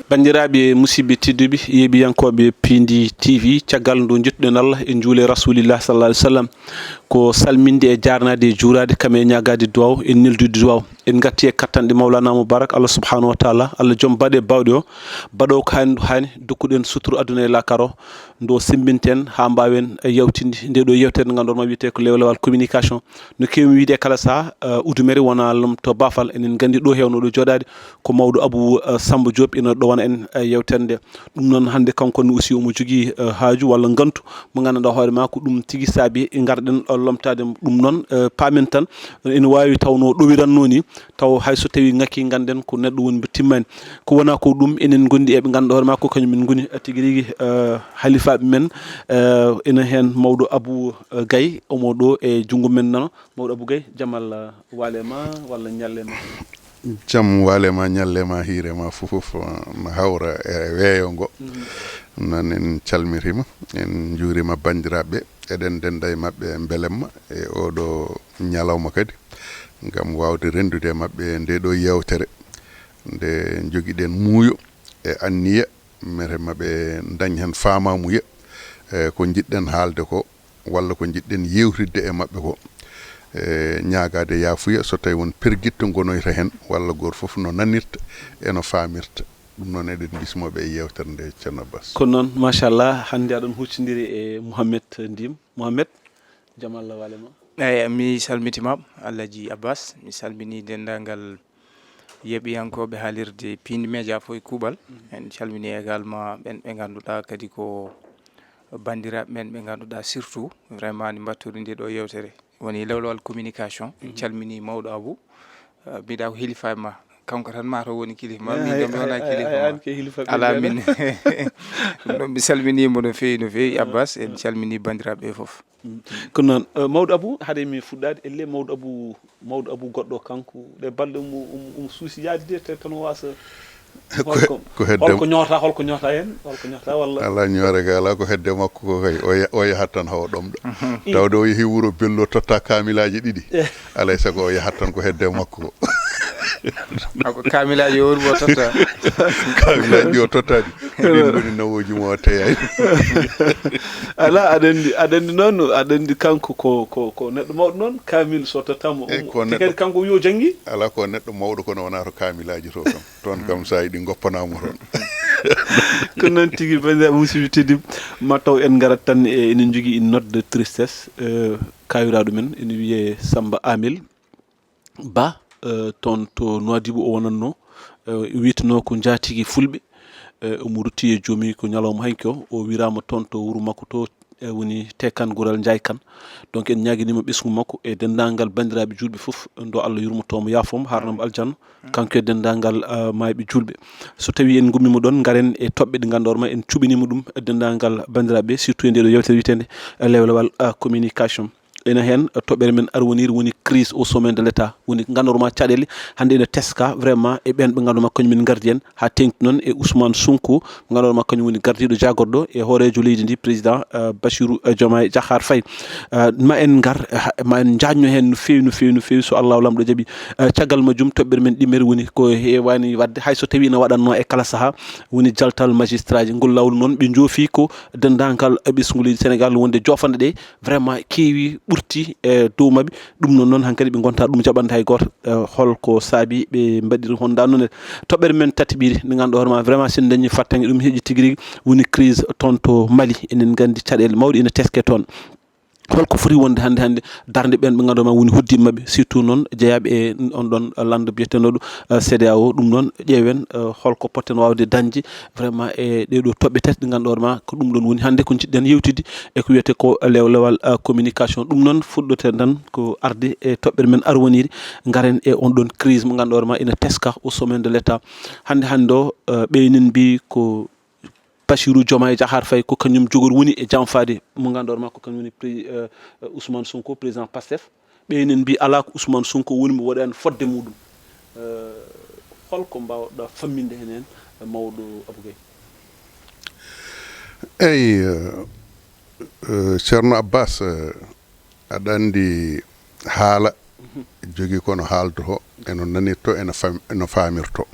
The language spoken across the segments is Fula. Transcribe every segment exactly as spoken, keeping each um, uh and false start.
Banndiraaɓe musidɓe tedduɓe, yeeɓiyankooɓe Piindi T V, caggal nde njettuɗen Allah e juule Rasulillah sallallahu alaihi wasallam, ko salminde e jaarnaade e juuraade kam e ñaagaade duwaaw e neldude duwaaw. En ngatti e kattanɗe Mawlana Mubarak, Allah subhanahu wa taala, Allah joom baɗe bawɗe o, baɗo ko haani, haani, dokkuɗen suturu aduna e laakara o, ndo sembinten haa mbaawen yawtinde nde ɗo yewtere nde ngannduɗon ma wiyetee ko lewlewal communication. No keewmi wiide kala saha, eh, udumere wona lomto baafal. Enen nganndi ɗo heewno ɗo jooɗaade ko mawɗo Abou, eh, Samba Diop, ina ɗowana en, eh, yewtere nde. Ɗum noon hannde kanko ne aussi omo jogii, eh, haaju walla ngantu mo nganndanɗaa hoore maa ko ɗum tigi saabi ngarɗen, eh, lomtaade mo. Ɗum noon, eh, paamen tan ina waawi tawnoo ɗowiranno ni, taw hay so tawii ŋakii ngannden ko neɗɗo woni mbo timmani. Ko wona ko ɗum enen ngondi e ɓe ngannduɗaa hoore maa ko kañum en ngoni, eh, tigi rigi, eh, halifaaɓe men, eh, ina heen mawɗo Abou, eh, Gaye, omo ɗo e junngo men nano. Mawɗo Abou Gaye, jamal, eh, waale ma walla ñalle ma? Jam waale ma, ñalle ma, hiire ma, fof, fof, eh, no hawra e weeyo ngo. Mhm. Noon en calmitiima, en njuuriima banndiraaɓe, eɗen dennda e maɓɓe mbelemma e oɗo ñalawma kadi, ngam waawde renndude e maɓɓe nde ɗo yewtere, nde njogiɗen muuyo e anniya, mbele maɓe ndañ heen faamaamuya, e ko njiɗɗen haalde ko, walla ko njiɗɗen yewtidde e maɓɓe ko. E ñaagaade yaafuya so tawi won pergitte ngonoyta heen, walla gooto fof no nanirta e no faamirta. Ɗum noon eɗen mbismoo ɓe e yewtere nde, Ceerno Abbas. Ko noon, machallah, hannde aɗon huccondiri e Mouhamed Ndim. Mouhamed, jam Allah waale ma. Eey, mi salmitiima, Alhaji Abbas. Mi salminii denndaangal yeeɓiyankooɓe haalirde Piindi Media fof e kuuɓal. Mhm. En calminii également ɓen ɓe ngannduɗaa kadi ko banndiraaɓe men ɓe ngannduɗaa surtout vraiment ne mbattori nde ɗo yewtere. Woni lewlewal communication. En Mhm. calminii mawɗo Abou. Eh, mbiɗa ko helifa ma. Kanko tan maa taw woni kilifa ma. Min kam mi wonaa kilifa ma. An ke helifa ɓe. Alaa min. Ɗum ɗon mi salminii mo no feewi, no feewi, Abbas. En calminii banndiraaɓe ɓe fof. Mm. Ko noon, eh, mawɗo Abou, haade mi fuɗɗaade, elle mawɗo Abou, mawɗo Abou goɗɗo kanko, ɗe balɗe um, um, um suusi yaade de, te tan o waasa. Ko he-, holko, ko hedde holko ñoota, holko ñoota heen, holko ñoota walla? Alaa ñoore kay, alaa ko hedde makko ko kay, o ya-, o yahat tan hawa ɗomɗo. Mhm. Tawde o yehi wuro bello totta kaamilaaji ɗiɗi. Eh. Alay sago o yahat tan ko hedde makko ko. Ako kaamilaaji o woni mo totta. Kaamilaaji ɗi o tottaani. Eɗen ngoni nawooji mo o teyaani. Alaa, aɗa anndi, aɗa anndi noon, aɗa anndi kanko ko, ko, ko neɗɗo mawɗo noon, kaamil so tottaama, eh, um, ko te neɗɗo kadi kanko yo janngi? Alaa, ko neɗɗo mawɗo kono wonaa to kaamilaaji to kam. Toon kam so a yiɗi ngoppanaama toon. Ko noon tigi, banndiraaɓe musidɓe tedduɓe, ma taw en ngarat tan e, enen njogii une note de tristesse, eh, kaawiraaɗo men, ene wiyee Samba Amel. Ba, eh, toon to Nouadhibou o wonatno, eh, wiyeteno ko njaatigi fulɓe, eh, omo rutti e joomi ko ñalawma hanki o, o wiraama toon to wuro makko to, eh, woni Tekan Gural Njaay Kan. Donc en ñaaginii mo ɓesngu makko e denndaangal banndiraaɓe juulɓe fof, ndo Allah yurmoto mo, yaafo mo, haarna mo aljanna, kanko e denndaangal, eh, maayɓe juulɓe. So tawii en ngummiima ɗoon, ngaren e toɓɓe ɗe ngannduɗaa hoore ma en cuɓiniima ɗum e denndaangal banndiraaɓe, surtout e ndee ɗo yewtere wiyeteende, eh, lewlewal, eh, communication. Ena heen, eh, toɓɓere men arwoniire woni crise au sommet de l'État. Woni ngannduɗaa hoore ma caɗeele hannde ene teska vraiment e ɓeen ɓe ngannduɗaa hoore ma kañum en ngardi en haa teeŋti noon e Ousmane Sonko, mo ngannduɗaa hoore ma kañum woni gardiiɗo jaagorɗo e hooreejo leydi ndi, président, eh, Bassirou, eh, Diomaye Diakhar Faye. Eh, ma en ngar, eh, ha-, ma en njaajno heen no feewi, no feewi, no feewi, so Allahu Laamɗo jaɓi. Eh, caggal majjum toɓɓere men ɗimmere woni ko heewaani waɗde, hay so tawii ina waɗatnoo e kala sahaa, woni jaltal magistraaji. Ngol laawol noon ɓe njoofi ko denndaangal ɓesngu leydi Senegaal wonde joofande ɗe vraiment keewi, ɓurti e dow maɓɓe. Ɗum noon, noon hankadi ɓe ngonta ɗum jaɓande hay gooto. Eh, holko saabi ɓe mbaɗiri honda noon? Toɓɓere men tataɓire nde ngannduɗaa hoore ma vraiment so en dañii fartaŋŋe ɗum heƴi tigi rigi woni crise toon to Mali. Enen nganndi caɗeele mawɗe ene teske toon. Holko foti wonde hannde, hannde darnde ɓeen ɓe ngannduɗaa ma woni hoddii maɓɓe, surtout noon jeyaaɓe e on ɗoon lannda biyeteeɗo, eh, C D A O? Ɗum noon ƴeewen, eh, holko potten waawde dañde vraiment e ɗee ɗoo toɓɓe tati ɗe ngannduɗaa hoore ma ko ɗum ɗoon woni hannde ko njiɗɗen yewtidde e ko wiyetee ko lewlewal, eh, communication. Ɗum noon fuɗɗoten tan ko arde e toɓɓere men arwoniire, ngaren e on ɗoon crise mo ngannduɗaa hoore ma ina teska au sommet de l'État. Hannde, hannde o, eh, ɓeynen mbi ko Bassirou Diomaye Diakhar Faye ko kañum jogori woni e janfaade mo ngannduɗaa hoore ma ko kañum woni pré-, eh, Ousmane Sonko, président Pastef. Ɓeynen mbi alaa ko Ousmane Sonko woni mo waɗaani fodde muɗum. Eh, holko mbaawɗaa famminde heen heen, eh, mawɗo Abou Gaye? Eyi, eh, eh, Ceerno Abbas, eh, aɗa anndi haala jogii ko no haaldoto, e no nanirto, e no fam-, e no faamirto.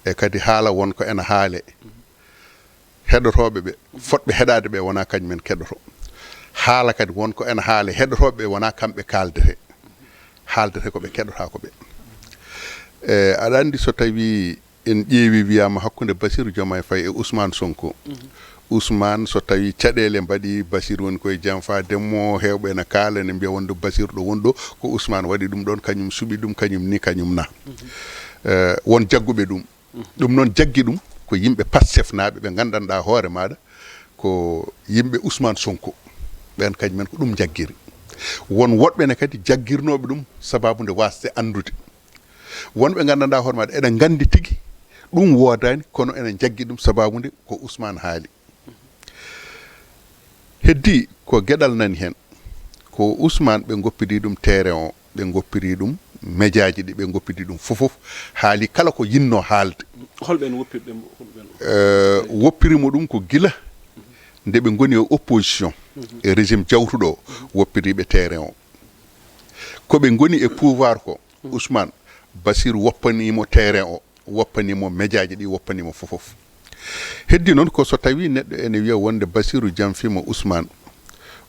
E kadi haala won ko ena haale. Heɗotooɓe ɓe, fotɓe heɗaade ɓe wonaa kañum en keɗoto. Haala kadi won ko ena haale, heɗotooɓe ɓe wonaa kamɓe kaaldete. Haaldete ko ɓe keɗotaa ko ɓe. E, aɗa anndi so tawii en ƴeewi wiyaama hakkunde Bassirou Diomaye Faye e Ousmane Sonko. Ousmane, so tawii caɗeele mbaɗi, Bassirou woni koye janfaade mo, heewɓe ena kaala, ene mbiya wonde Bassirou ɗo woni ɗo, ko Ousmane waɗi ɗum ɗoon, kañum suɓi ɗum, kañum ni, kañum na. Eh, won jagguɓe ɗum. Ɗum noon jaggi ɗum ko yimɓe Pastefnaaɓe ɓe nganndanɗaa hoore maaɗa ko yimɓe Ousmane Sonko. Ɓeen kañum en ko ɗum jaggiri. Won woɗɓe ne kadi jaggirnooɓe ɗum sabaabu nde waasde anndude. Wonɓe nganndanɗaa hoore maaɗa eɗen nganndi tigi ɗum woodaani, kono eɗen njaggi ɗum sabaabu nde ko Ousmane haali. Heddii ko geɗal nani heen. Ko Ousmane ɓe ngoppidii ɗum terrain o, ɓe ngoppidii ɗum mejaaji ɗi, ɓe ngoppidii ɗum fof fof, haali kala ko yinnoo haalde. Holɓe en woppirɓe mo? Holɓe en? Eh, woppiri mo ɗum ko gila nde ɓe ngoni e opposition e régime jawtuɗo o, woppidii ɓe terrain o. Ko ɓe ngoni e pouvoir ko, Ousmane, Bassirou woppanii mo terrain o, woppanii mo mejaaji ɗi, woppanii mo fof fof. Heddii noon ko so tawii neɗɗo ene wiya wonde Bassirou janfii mo Ousmane,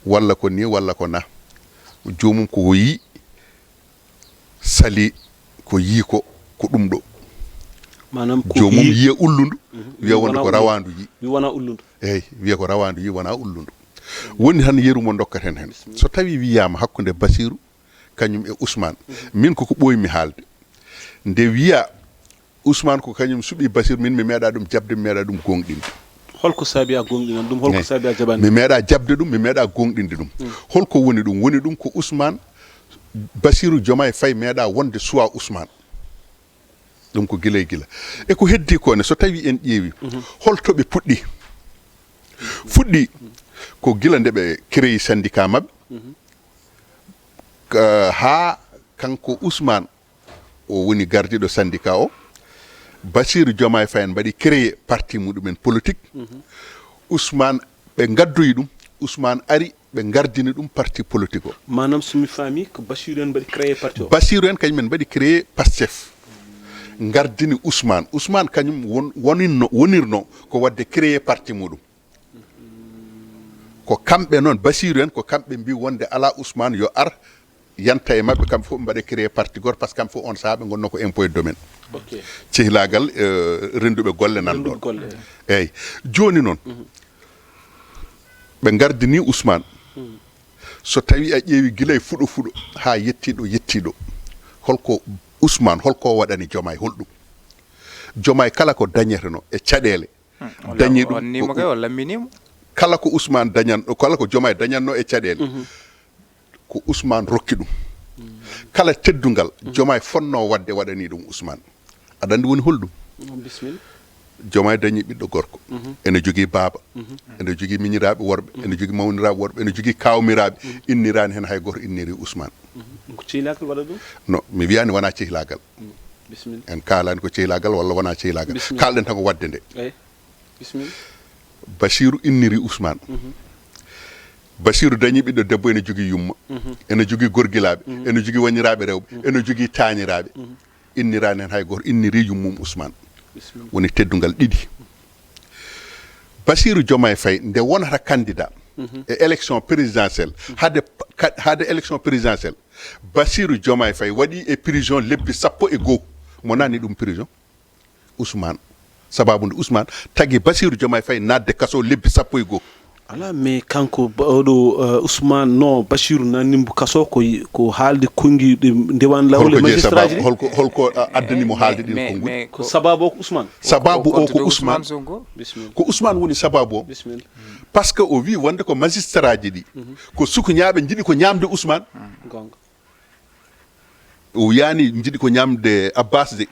walla ko nii, walla ko naa, joomum ko o yii, sali ko yii ko, ko ɗum ɗo. Maanaam ko joomum yii- yiya ullundu, wiya wonde wonaa ko ullundu. Rawaandu yii. Wi wonaa ullundu. Eey, wiya ko rawaandu yii, wonaa ullundu. Woni tan yeru mo ndokkaten heen. So tawii wiyaama hakkunde Bassirou kañum e Ousmane, min koko ɓooymi haalde. Nde wiya Ousmane ko kañum suɓi Bassirou, min mi meeɗaa ɗum jaɓde, mi meeɗaa ɗum gooŋɗinde. Holko saabi a gooŋɗinan ɗum? Holko saabi a jaɓani? Mi meeɗaa jaɓde ɗum, mi meeɗaa gooŋɗinde ɗum. Holko woni ɗum? Woni ɗum ko Ousmane, Bassirou Diomaye Faye meeɗaa wonde suwa Ousmane. Ɗum ko gila e gila. E ko heddii ko ne, so tawii en ƴeewi, holto ɓe puɗɗi? Fuɗɗi ko gila nde ɓe créé syndicat maɓɓe, ka-, haa kanko Ousmane o woni gardiiɗo syndicat o. Bassirou Diomaye Faye en mbaɗi créé parti muɗumen politique. Ousmane, ɓe ngaddoyi ɗum. Ousmane ari, ɓe ngardini ɗum parti politique o. Maanaam, so mi faami, ko Bassirou en mbaɗi créé parti o? Bassirou en kañum en mbaɗi créé Pastef. Ngardini Ousmane. Ousmane kañum won-, woninno, wonirno ko waɗde créé parti muɗum. Ko kamɓe noon, Bassirou en, ko kamɓe mbii wonde alaa, Ousmane yo ar, yanta e maɓɓe, kamɓe fof ɓe mbaɗa créé parti gooto, par ce que kamɓe fof on sahaa ɓe ngonno ko impôt et domaine. Ok. Cehilaagal, eh, rennduɓe golle nan Rennduɓe ɗoon. Golle. Eey. Jooni noon, ɓe ngardini Ousmane. So tawii a ƴeewi gila e fuɗo fuɗo haa yettii ɗo yettii ɗo, holko Ousmane, holko o waɗani Diomaye, holɗum? Diomaye kala ko dañeteno e caɗeele, Hmm. O dañi lam-, ɗum o wannimo ko kay, o lamminimo. Kala ko Ousmane dañan-, kala ko Diomaye dañanno e caɗeele, ko Ousmane rokki ɗum. Kala teddungal Diomaye fonnoo waɗde, waɗani ɗum Ousmane. Aɗa anndi woni holɗum? Mm, bismilla. Diomaye dañi ɓiɗɗo gorko. Ene jogii baaba. Ene jogii miñiraaɓe worɓe. Ene jogii mawniraaɓe worɓe. Ene jogii kawmiraaɓe. Inniraani heen hay gooto, inniri Ousmane. Ɗum ko cehlaagal waɗa ɗum? No, mi wiyaani wonaa cehlaagal. Bismilla. En kaalaani ko cehlaagal walla wonaa cehlaagal. Bismilla. Kaalɗen tan ko waɗde nde. Eey. Bismilla. Basiiru inniri Ousmane. Basiiru dañi ɓiɗɗo debbo, ene jogii yumma. Ene jogii gorgilaaɓe. Ene jogii wanniraaɓe rewɓe. Ene jogii taaniraaɓe. Inniraani heen hay gooto, inniri yummum Ousmane. Bismilla. Woni teddungal ɗiɗi. Basiiru Diomaye Faye nde wonata candidat e élection présidentielle, hade pa-, ka-, hade élection présidentielle, Basiiru Diomaye Faye waɗi e prison lebbi sappo e goo. Mo nani ɗum prison? Ousmane. Sababu nde Ousmane tagi Basiiru Diomaye Faye naatde kaso lebbi sappo e goo. Alaa, mais kanko ba-, oɗo, eh, Ousmane, no, Basiiru nanni mbo kaso ko y-, ko haalde konngiɗe ndewan laawol e Holko jeyi magistraji sababu, ɗi? Holko, holko, a, addani mo haalde ɗin konnguɗi? Mais Ko ko sababu o ko Ousmane? Sababu o ko Ousmane. Sonko. Bismilla. Ko Ousmane woni sababu o. Bismilla. Parce que o wi wonde ko magistraji ɗi, ko sukuñaaɓe njiɗi ko ñaamde Ousmane. Goonga. O wiyaani njiɗi ko ñaamde Abbas de.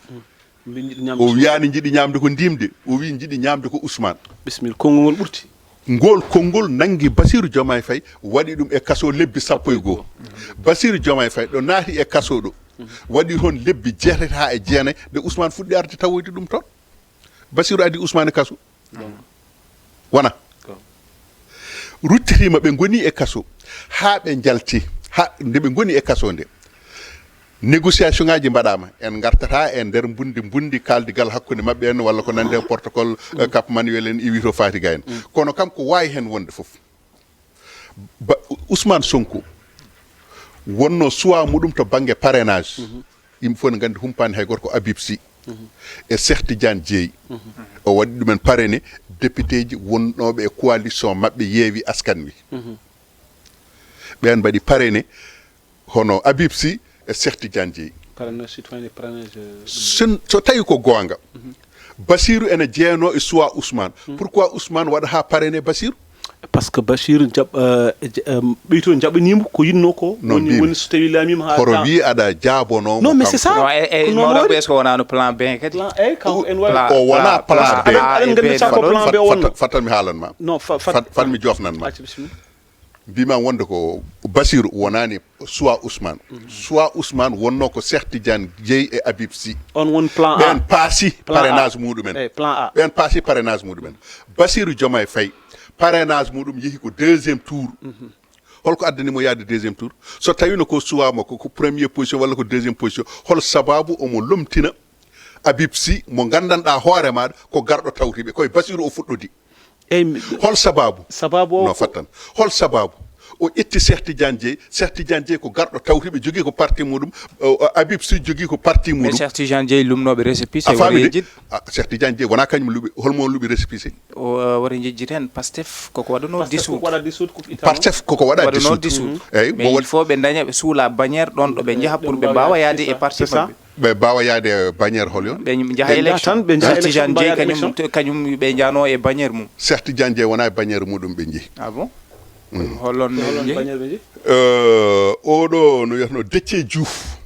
Mbi njiɗi ñaamde O Ousmane. Wiyaani njiɗi ñaamde ko ndiyam de. O wi njiɗi ñaamde ko Ousmane. Bismilla, konngol ngol ɓurti. Ngol konngol nanngi Basiiru Diomaye Faye, waɗi ɗum e kaso lebbi sappo e goo. Basiiru Diomaye Faye ɗo naati e kaso ɗo, waɗi toon lebbi jeetati haa e jeenayi, nde Ousmane fuɗɗi arde tawoyde ɗum toon. Basiiru addi Ousmane e kaso. Wona? Ruttitiima, ɓe ngoni e kaso haa ɓe njalti, haa nde ɓe ngoni e kaso nde. Négociation ngaji mbaɗama, en gartata e nder mbundi mbundi kaldigal hakkunde maɓɓe en, walla ko nande protocole, eh, Cap Manuel en, iwito Fatiga en. Kono kam ko wawi hen wonde fof, ba, Ousmane Sonko wonno suwa muɗum to banggue parrainage. Yimɓe fof ne gandi humpani hay goto ko Habib Sy e Cheikh Tidiane Dieye. O waɗi ɗumen parrainé, député ji wonnoɓe e coalition maɓɓe Yeewi Askan Wi. Ɓen mbaɗi parrainé hono Habib Sy e Cheikh Tidiane Dieye. Parrainage citoyen et parrainage, euh, ɗum. Sen, so tawi ko goonga, Basiru ene jeeyano e suwa Ousmane. Pourquoi Ousmane waɗa ha parrainé Basiru? Parce que Bachir jaɓ, eh, j-, eh, ɓeyto jaɓanimo ko yinno ko. No woni, mbimi, woni so tawi laamima ha horo ta- wi aɗa jaabonoo mo. Non, mais c'est ça. Non, e, e, ko noon mawɗo waɗi. Est-ce que wonano plan B kadi? Plan A, kanko en waɗi. Plan, o wona plan plan B. Plan A, aɗen, aɗen e gandi B sa ko ɗon. Plan B o wonno. Fat, fat, fat mi haalan ma. Non, fa-, fat, fat, fat mi jofnan ma. Acca, bismillah. Mbima wonde ko Basiru wonani suwa Ousmane. Suwa Ousmane wonno ko Cheikh Tidiane Dieye e Habib Sy. On won plan A. Ɓen paasi plan A. Parrainage muɗumen. Eh, plan A. Ɓen paasi parrainage muɗumen. Basiru Diomaye Faye, parrainage muɗum yehi ko deuxième tour. Holko addani mo yaade deuxième tour? So tawino ko suwa mo ko, ko premier position walla ko deuxième position, hol sababu omo lomtina Habib Sy mo gandanɗa hoore maɗa ko garɗo tawtiɓe, koye Basiru o fuɗɗodi? Eyyi, mi- Hol sababu? Sababu o No ko fattan. Hol sababu? O ƴetti Cheikh Tidiane Dieye. Cheikh Tidiane Dieye ko garɗo tawtiɓe, jogui ko parti muɗum. O, o, Habib Sy jogui ko parti muɗum. Cheikh Tidiane Dieye lumnoɓe récépissé. A faami de? A, Cheikh Tidiane Dieye wona kañum luɓi, holmo luɓi récépissé? O, uh, wari jejjiti hen Pastef koko waɗano dissoudre. Pastef koko waɗa dissoudre, koko ittama. Pastef koko waɗa waɗano dissoudre. Dissoudre. Eyyi, mais il faut ɓe daña, ɓe suula bannière ɗon ɗo ɓe jaha pour ɓe mbawa yaade e parti maɓɓe. Ɓe mbawa yaade bannière hol yon? Ɓe jaha élection. Ɓe jaha tan, ɓe jaha élection, Tidiane Dieye mbawa kañum, élection. Kañum ɓe jano e bannière mum. Cheikh Tidiane Dieye wona e bannière muɗum ɓe jeeyi. Ah bon? Holon ɓe jeehi? Bannière ɓe jeehi? Euh, oɗo no wiyatno Déthié Diouf.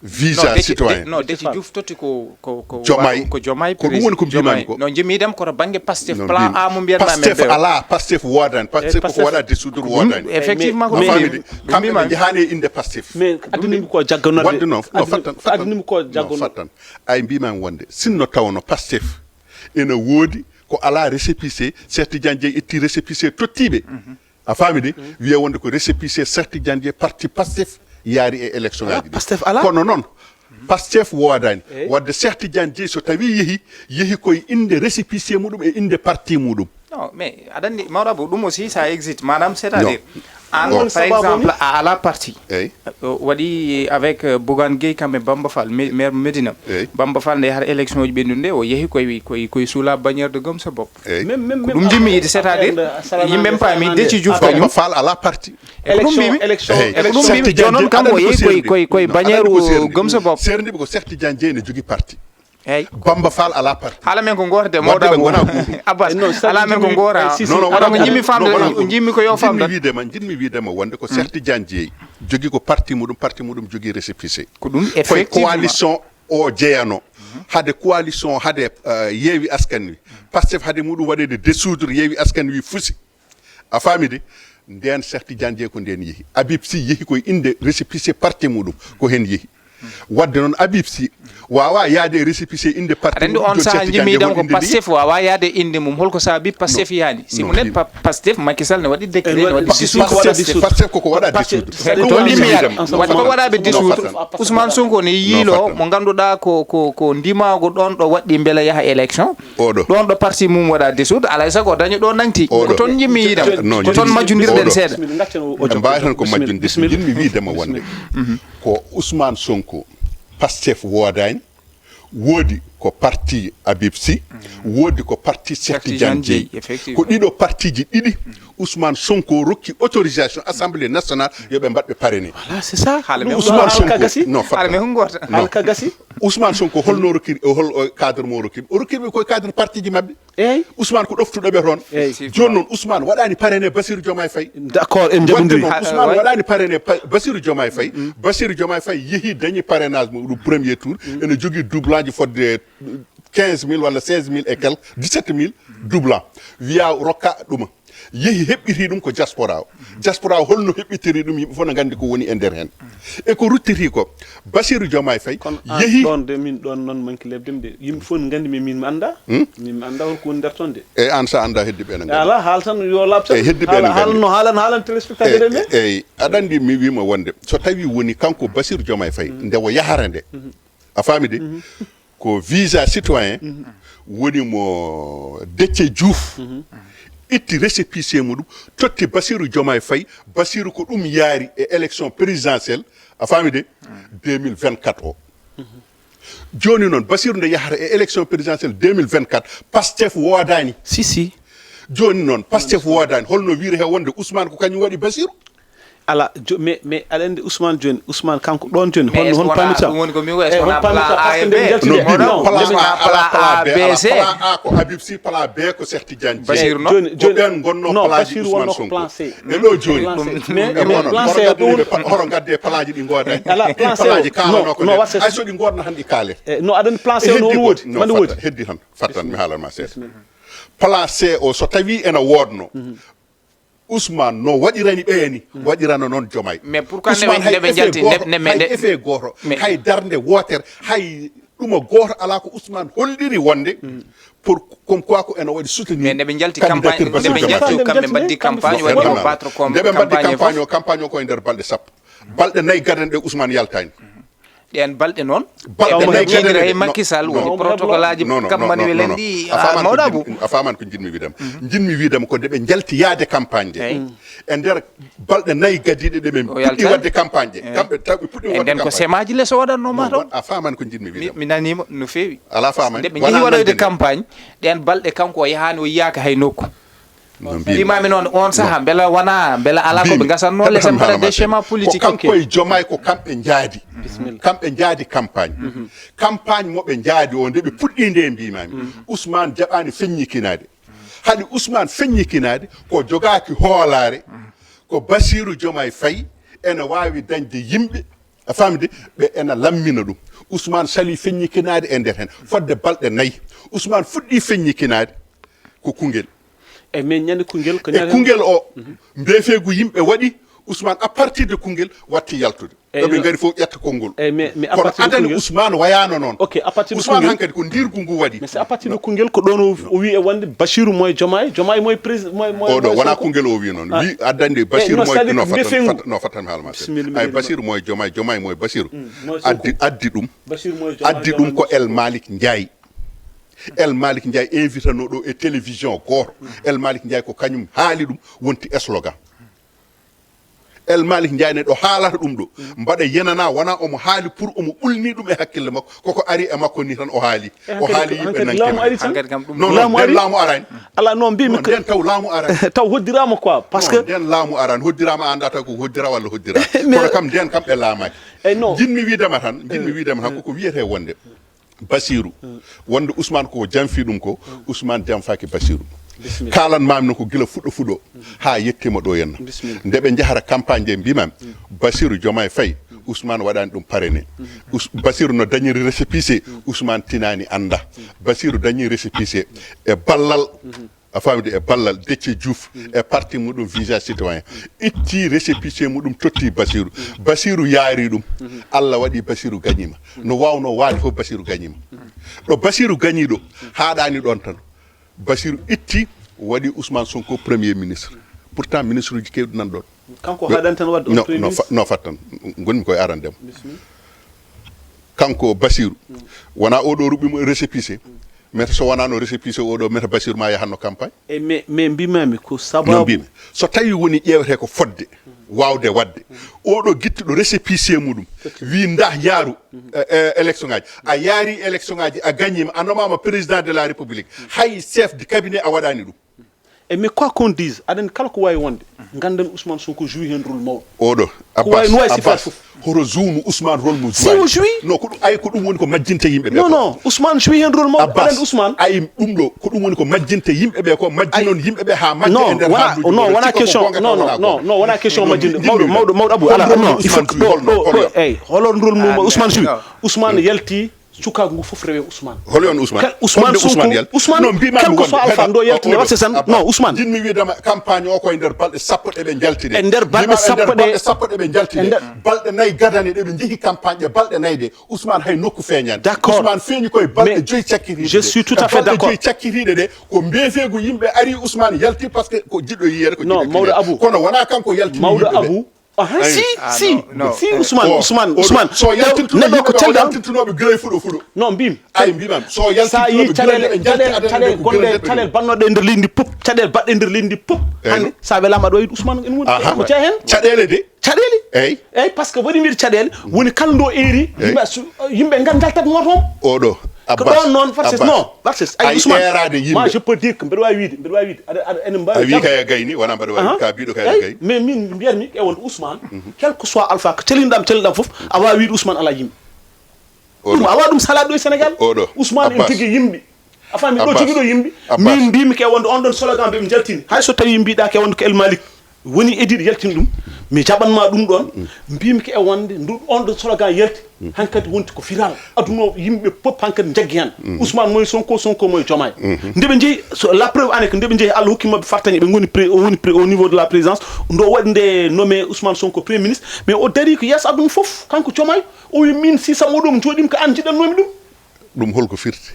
Visa citoyen. Non, Déthié Diouf totti ko, ko, ko Diomaye. Ko Diomaye. Ko ɗum woni ko mbimami ko. No jimmi dem koto banggue Pastef, plan A mo mbiyanma men. Pastef ala, Pastef wodani. Pastef koko waɗa dissoudre wodani. Effectivement, ko famide. Kamɓe ɓe jahani e inde Pastef. Mais addinimi ko jagganorde. Wadde noon, no fattan, fattan. Addinimi ko jagganorde. Fattan. Ay mbimami wonde, sinno tawno Pastef ene woodi ko ala récépissé, Cheikh Tidiane Dieye itti récépissé tottiɓe. A faami de? Wiya wonde ko récépissé Cheikh Tidiane Dieye parti Pastef yaari e élection ngaji ɗi. Pastef ala? Kono noon, Pastef woodani. Wadde Cheikh Tidiane Dieye so tawi yehi, yehi koye inde récépissé muɗum e inde parti muɗum. Non, mais aɗa anndi, mawɗo Abou, ɗum aussi, ça existe. Maanaam, c'est-à-dire, an, par exemple, a ala parti. Eyyi. O waɗi avec, euh, Bougane Gueye kamɓe Bamba Fall, me-, maire Médina. Eyyi. Bamba Fall nde yahata élection uji ɓennude nde, o yehi koye, koye, koye sous la bannière de Gëm Sa Bopp. Eyyi. Même, même, ko ɗum jimmi yiide, c'est-à-dire, yimɓe paami Déthié Diouf kañum. Bamba Fall ala parti. E ko ɗum mbimi. Élection, élection. Eyyi. E ko ɗum mbimi, jooni noon kanko o yehi koye, koye, koye bannière Gëm Sa Bopp. Seerndiɓe ko Cheikh Tidiane Dieye ne jogui parti. Eyyi. Bamba Fall ala parti. Haala men ko goto de, mawɗo Abou. Abbas, haala men ko goto. Non, non, wona ko jimmi famde, jimmi ko yo famde. Jinmi wiidema, jinmi wiidema wonde ko Cheikh Tidiane Dieye jogui ko parti muɗum, parti muɗum jogui récépissé. Ko ɗum, effectivement. Koye coalition o jeeyano. Hade coalition, hade, euh, Yeewi Askan Wi. Pastef hade muɗum waɗede dissoudre, Yeewi Askan Wi fusi. A faami de? Nden Cheikh Tidiane Dieye ko nden yehi. Habib Sy yehi koye inde récépissé parti muɗum, ko hen yehi. Wadde noon Habib Sy wawa yaade e récépissé inde parti muɗum. Aɗa anndi on saha jimmi ɗam ko Pastef wawa yaade inde mum. Holko saabi Pastef yani? Si mo net Pa-, Pastef, Macky Sall ne waɗi décret, ne waɗi dissoudre. Pastef, Pastef koko waɗa dissoudre. Ko ɗum woni mi yiyata. Wadde ko waɗaɓe dissoudre. Ousmane Sonko ne yiilo mo ngannduɗaa ko, ko, ko ndimaago ɗon ɗo waɗɗi mbele yaha élection. Oɗo. Ɗon ɗo parti mum waɗa dissoudre, alay sago o daña ɗo nangti. Oɗo. Ko toon jimmi yiidam. Non, ko toon majjundirɗen seeɗa. En mbaawi tan ko majjunde. Jinmi wiidema wonde ko Ousmane Sonko, Pastef woodani, woodi ko parti Habib Sy, woodi ko parti Cheikh Tidiane Dieye. Effectivement. Ko ɗiɗo partiji ɗiɗi Ousmane Sonko rokki autorisation Assemblée nationale yo ɓe mbaɗ ɓe parrainé. Voilà, c'est ça. Haala men Ousmane Sonko, non, haala men hungo wata. Haala ka gasi. Ousmane Sonko holno rokkiri, hol, o, cadre mo rokkiri? O rokkiri ɓe koye cadre partiji maɓɓe. Eyyi. Ousmane ko ɗoftuɗo ɓe toon. Eyyi. Jooni noon Ousmane waɗani parrainé Bassirou Diomaye Faye. D'accord, en jaɓondiri. Wadde noon Ousmane waɗani parrainé Pa-, Bassirou Diomaye Faye. Bassirou Diomaye Faye yehi dañi parrainage mum ɗum premier tour. Ene jogii doublon ji fodde quinze mille walla seize mille et quelques, dix-sept mille doublon. Wiya rokka ɗuma. Yehi heɓɓiti ɗum ko diaspora o. Diaspora o holno heɓɓitiri ɗum, yimɓe fof no nganndi ko woni e nder heen. E ko ruttiti ko, Bassirou Diomaye Faye kono an yehi. Ɗon de, min ɗon noon manki lebdem de, yimɓe fof ne nganndi mi, min mi annda. Min mi annda holko woni nder toon de. E an, so annda, heddiɓe ene nganndi. Ala, haal tan yo laaɓ tan. Eyi, heddiɓe ene nganndi. Haalano, haalano, haalano téléspectateur en ɓe. Eyi, aɗa anndi mi wiima wonde so tawi woni kanko Bassirou Diomaye Faye nde o yahara nde, a faami de, ko visa citoyen woni mo Déthié Diouf itti récépissé muɗum, totti Bassirou Diomaye Faye. Bassirou ko ɗum yaari e élection présidentielle, a faami de, deux mille vingt-quatre o. Jooni noon, Bassirou nde yahata e élection présidentielle deux mille vingt-quatre, Pastef woodaani. Si, si. Jooni noon, Pastef woodaani. Holno wiyre he wonde Ousmane ko kañum waɗi Bassirou? Ala, jo, mais, mais aɗa anndi Ousmane jooni, Ousmane kanko ɗoon jooni, Mais hon, est-ce que hon wona pammita? ɗum woni ko mi wiyi, Eh, est-ce que hon wona pammita plan A parce que e nde B? jaltini Non, non, plan nde A, mi- ala, Plan A, plan B, B, C. ala, plan A ko Habib Sy, plan B ko Cheikh Tidiane Dièye. Jooni, Ko jooni, ɓeen ngonnoo non, palaaji Bassirou Ousmane wonno ko Sonko. plan C. E ɗo jooni. Plan C. E Mais, mono, mais plan horo C ngadduɗo ɗum ɓe pa- horo ngadde palaaji ɗi ngoodaani. Ala, plan C Palaaji o, kaalanoo non, ko non, nder. wasa- Hay so ɗi ngoodna tan ɗi kaale. Eh, no aɗa anndi plan C o Heddi noon ko- woodi, non, mbaɗi fatta, woodi. Heddi tan, fattan mi haalan ma seeɗa. Plan C o so tawi ena woodno, Ousmane no waɗirani ɓeya ni, waɗirana noon Diomaye. Mais pourquoi Ousmane nde ɓe- hay nde ɓe effet njalti, gooto, nde- nde- hay nde- effet gooto, mais- hay darnde wootere, hay ɗuma gooto alaa ko Ousmane holliri wonde pour comme quoi ko ena waɗi soutenir Mais nde ɓe njalti campagne, candidature nde ɓe Bassirou njalti Diomaye. kam, ɓe mbaɗdi campagne, Diomaye. waɗi battre com- Nde ɓe mbaɗdi campagne e campagne fof. O, campagne o ko e nder balɗe sappo. Balɗe nayi gadanɗe Ousmane yaltaani. Ɗeen balɗe noon, Balɗe taw nayi mbaɗi jiidira gadanɗe. e Macky Sall, woni Non. protocole aji Non, non, kam non, mbaɗi non, welen non. ɗi, A faamaani ko mawɗa njiɗ- Abou. A faamaani ko njiɗmi wiidema. Njiɗmi wiidema ko nde ɓe njalti yaade campagne de. Eyi. E nder balɗe nayi gadiiɗe ɗe ɓe O puɗɗi yaltaani. waɗde campagne de. Kamɓe taw ɓe puɗɗi E waɗde nden ko campagne. Semaaji les o waɗatnoo ma Non, taw. wa- a faamaani ko njiɗmi Mi, wiidema. mi naniima no feewi. Ala faamaani. Nde ɓe Wonaa njehi waɗoyde nande nde. Campagne, ɗeen balɗe kanko o yahaani, o yiyaaka hay nokku. No mbiimi. Mbimami noon on saha, mbela wona, mbela alaa ko ɓe Mbiimi. Ngasatnoo Heɗo les tan emprunté haalama des schémas ko politiques. Kanko e Diomaye ko kamɓe njaadi. Kamɓe njaadi campagne. Campagne mo ɓe njaadi o nde ɓe puɗɗi nde mbimami. Ousmane jaɓaani feññikinaade. Haɗi Ousmane feññikinaade ko jogaaki hoolaare. Ko Bassirou Diomaye Faye ene waawi dañde yimɓe. A faamde ɓe ena lammina ɗum. Ousmane salii feññikinaade e nder heen. Fodde balɗe nayi. Ousmane fuɗɗii feññikinaade ko Koungheul. E min ñande Koungheul ko E ñande Koungheul o, mbeefeegu yimɓe waɗi, Ousmane à partir de Koungheul watti yaltude. Eyi, Ɗo ɓe no- ngari fof ƴetta konngol. Eyi, mais- mais à Kono partir de adani Koungheul- Ousmane wayaano noon. Ok, à partir de Ousmane Koungheul- hankadi ko ndirgu ngu waɗi. Mais c'est à partir de Koungheul ko ɗoon o o wi e wonde Bassirou moye Diomaye, Diomaye moye président, moye Oɗo moye wona Sonko. Koungheul o wi noon. Ah. Wi addande Eh, Bassirou non, moye c'est-à-dire no nde fatan fengu. fatan- no fatan haalama seeɗa. Bismillah, Ay bismillah. Bassirou moye Diomaye, Diomaye moye Bassirou. Moye Sonko. Addi addi ɗum. Bassirou moye Diomaye, Addi ɗum Diomaye ko moye El Malick Ndiaye. El Malick Ndiaye invitano ɗo e télévision gooto. El Malick Ndiaye ko kañum haali ɗum, wonti slogan. El Malick Ndiaye ne ɗo haalata ɗum ɗo. Mbaɗa yenana wona omo haali pour omo ɓulni ɗum e hakkille makko. Koko ari e makko ni tan o haali. O haali yimɓe Hankadi nanki laamu ma. ari tan. Hankadi kam ɗum Non, Laamu non, nden ari? Laamu arani. Ala, non, mbimi Non, ko nden taw laamu arani. Taw hoddiraama quoi, parce que Non, nden laamu arani, hoddiraama a anndaa taw ko hoddira walla hoddira. Mais- Kono kam nden kam ɓe laamaaki. Eyi, non. Jinmi wiidema tan, jinmi wiidema tan koko wiyetee wonde Bassirou. Wonde Ousmane koko janfi ɗum ko, Ousmane janfaaki Bassirou. Bismillah. Kalan maami no ko gila fuɗɗo fuɗɗo haa yettima ɗo henna. Bismillah. Nde ɓe njahata campagne nde mbimami, Bassirou Diomaye Faye, Ousmane waɗani ɗum parrainé. Us- Bassirou no dañiri récépissé, Ousmane tinaani annda. Bassirou dañi récépissé e ballal, a faamde, e ballal Déthié Diouf e parti muɗum Visa Citoyen. Itti récépissé muɗum totti Bassirou. Bassirou yaari ɗum. Allah waɗi Bassirou gañima. No wawno waade fof Bassirou gañima. Ɗo Bassirou gañi ɗo, haaɗani ɗon tan. Bassirou itti, waɗi Ousmane Sonko premier ministre. Pourtant ministre uji kewɗi nan ɗon. Kanko haaɗani tan waɗde on No, premier no, ministre. fa- no fattan. Gonmi koye arandema. Kanko Bassirou, wona oɗo ruɓɓimo e récépissé. Meta so wonano récépissé oɗo, meta Bassirou ma yahanno campagne. E mais, mais mbimami ko No sababu. Mbimi, so tawi woni ƴeewete ko fodde, wawde wadde. Oɗo guittuɗo récépissé muɗum, wi ndah yaaru, eh, eh, élection ngaji. A yaari élection ngaji, a gañima, a nomama président de la république. Hay chef de cabinet a waɗani ɗum. E mais quoi qu'on dise, aɗa anndi kala ko wawi wonde, ganden Ousmane Sonko joue hen rôle mawɗo. Oɗo, Ko wawi Abbas, no wawi Abbas, sifaade fof. Hoto zownu Ousmane rôle mo Si o jouaani. Joué? Non, ko ɗum, ay ko ɗum woni ko majjinta yimɓe ɓe. Non, Ko non, Ousmane joue hen rôle mawɗo. Aɗa Abbas, anndi Ousmane? Ay ɗum ɗo, ko ɗum woni ko majjinta yimɓe ɓe, ko majjinon yimɓe ɓe ha majja e Non, nder wona, haalduuji non, ɓe. wona Sikka ko question, goonga non, taw non, wona non, goonga. non, wona question Ɗum majjinde. ɗum Mawɗo, ɗum mawɗo, mawɗo Abou, ɗum ala, ɗum non, il Ousmane faut Joué ɗo, holno, ɗo, ɗo, holno? Ey, holo rôle mum Ah, Ousmane mais Joué. Non. Ousmane yalti Sukaagu ngu fof rewe Ousmane. Holi on Ousmane? Ousmane Sonko, Ousmane, quel que soit alpha ɗo yaltini waɗse tan. Non, Ousmane. Jinmi wiidama campagne o koye nder balɗe sappo ɗe ɓe jaltide. E nder balɗe sappo ɗe ɓe jaltide. Balɗe nayi gadane ɗe ɓe jeehi campagne ɗe balɗe nayi ɗe. Ousmane hay nokku feeñani. D'accord. Ousmane feeñi koye balɗe joyi cakkitiiɗe. Je suis tout à fait d'accord. Joyi cakkitiiɗe ɗe ko mbeefeegu yimɓe ari Ousmane yalti par ce que ko jiɗɗo yiyeede ko. Non, mawɗo Abou. Kono wonaa kanko yaltini mawɗo Abou. Aha, si si si Ousmane Ousmane Ousmane. Neɗɗo ko telɗa yaltintunooɓe gila e fuɗo fuɗo. Non, mbimi ay mbimam so yaltintunooɓe gila nde ɓe jalti adana nde ko gila nde ɓe. Caɗeele bannoɗe e nder leydi ndi pop, caɗeele baɗɗe e nder leydi ndi pop. Hannde so a welaama aɗa wawi ɗum Ousmane ene wondi ko jeya heen. Caɗeele de. Caɗeele. Eyyi. Eyyi, par ce que waɗi mbiɗa caɗeele woni kala ɗo eeri yimɓe ngaltat moto. Oɗo ko ɗon noon. Varses non, Varses ay Ousmane, ma je peux dire que mbeɗa wawi wiide mbeɗa wawi wiide aɗa aɗa enen mbawi a wi kaya gayni wona mbaɗa wawi ka biɗo kaya gayni. Mais min mbiyatmi e wonde Ousmane, quel que soit alpha ko calinɗam calinɗam foof a wawi wiide Ousmane ala yimɓe. Ɗum a wawa ɗum salaɗo e Sénégal. Oɗo Ousmane en jogui yimɓe. A faami ɗo jogui ɗo yimɓe. Min mbimi ke wonde on ɗon slogan ɓe jaltini hay so tawi mbiɗa ke wonde ko El Malik woni ediɗo yaltini ɗum. Mi jaɓanma ɗum ɗon. Mbimi ke e wonde ndu on ɗon slogan yalti hankadi wonti ko firal aduna o yimɓe pop hankadi jaggi hen. Ousmane moye Sonko, Sonko moye Jomaye. Nde ɓe jeeyi la preuve ane ko nde ɓe jeeyi Allah hokki mabɓe fartañe ɓe goni woni au niveau de la présidence. Ndo waɗi nde nommé Ousmane Sonko premier ministre mais o dari ko yeeso aduna foof kanko Jomaye. O wi min sisam oɗo mo jooɗimi ko an jiɗannomi ɗum. Ɗum holko firti?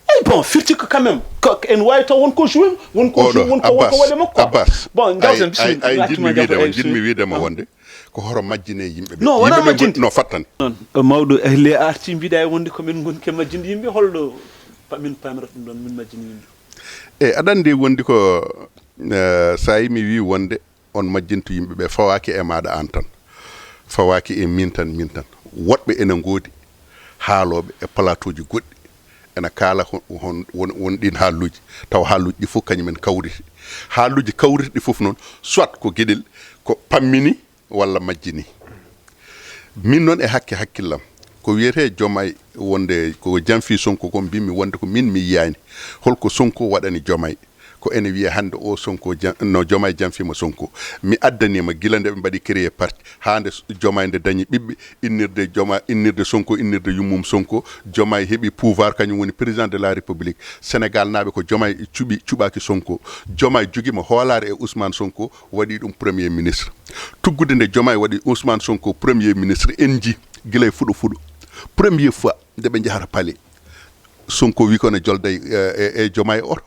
Eyi bon firti ko quand même ko en wawi taw wonko joué wonko joué wonko wonko waɗe makko. Abbas bon jawten bisimilla ay jinmi wiidema jinmi wiidema wonde ko hoto majjine yimɓe ɓe. Non wona majjinde no fattani. Non mawɗo le arti mbiɗa e wonde ko min gonke majjinde yimɓe holɗo min pamirata ɗum ɗon min majjini yimɓe. Eyi aɗa andi wondi ko sa yi mi wi wonde on majjintu yimɓe ɓe fawaaki e maaɗa aan tan, fawaaki e miin tan miin tan, woɗɓe ene ngoodi haalooɓe e plateau ji goɗɗi ene kaala won ɗiin haalluuji tawa haalluuji ɗi fof kañum en kawriti. Haalluuji kawriti ɗi fof noon soit ko geɗel ko pammini walla majjini. Min noon e hakke hakkillam ko wiyetee Jomaay wonde ko janfii Sonko ko mbimmi wonde ko min mi yiyaani holko Sonko waɗani Jomaay. Ko ene wiyee hannde o Sonko no Jomaay janfiima Sonko. Mi addaniima gila nde ɓe mbaɗi créer parti haa nde Jomaay nde dañi ɓiɓɓe innirde Jomaay innirde Sonko innirde yummum Sonko. Jomaay heɓi pouvoir kañum woni président de la république. Sénégal naaɓe ko Jomaay cuɓi cuɓaaki Sonko. Jomaay jogiima hoolaare e Ousmane Sonko waɗi ɗum premier ministre. Tuggude nde Jomaay waɗi Ousmane Sonko premier ministre en njii gila e fuɗo fuɗo. Premier fois nde ɓe njahata palais Sonko wi ko ne jolda e Jomaay e oto.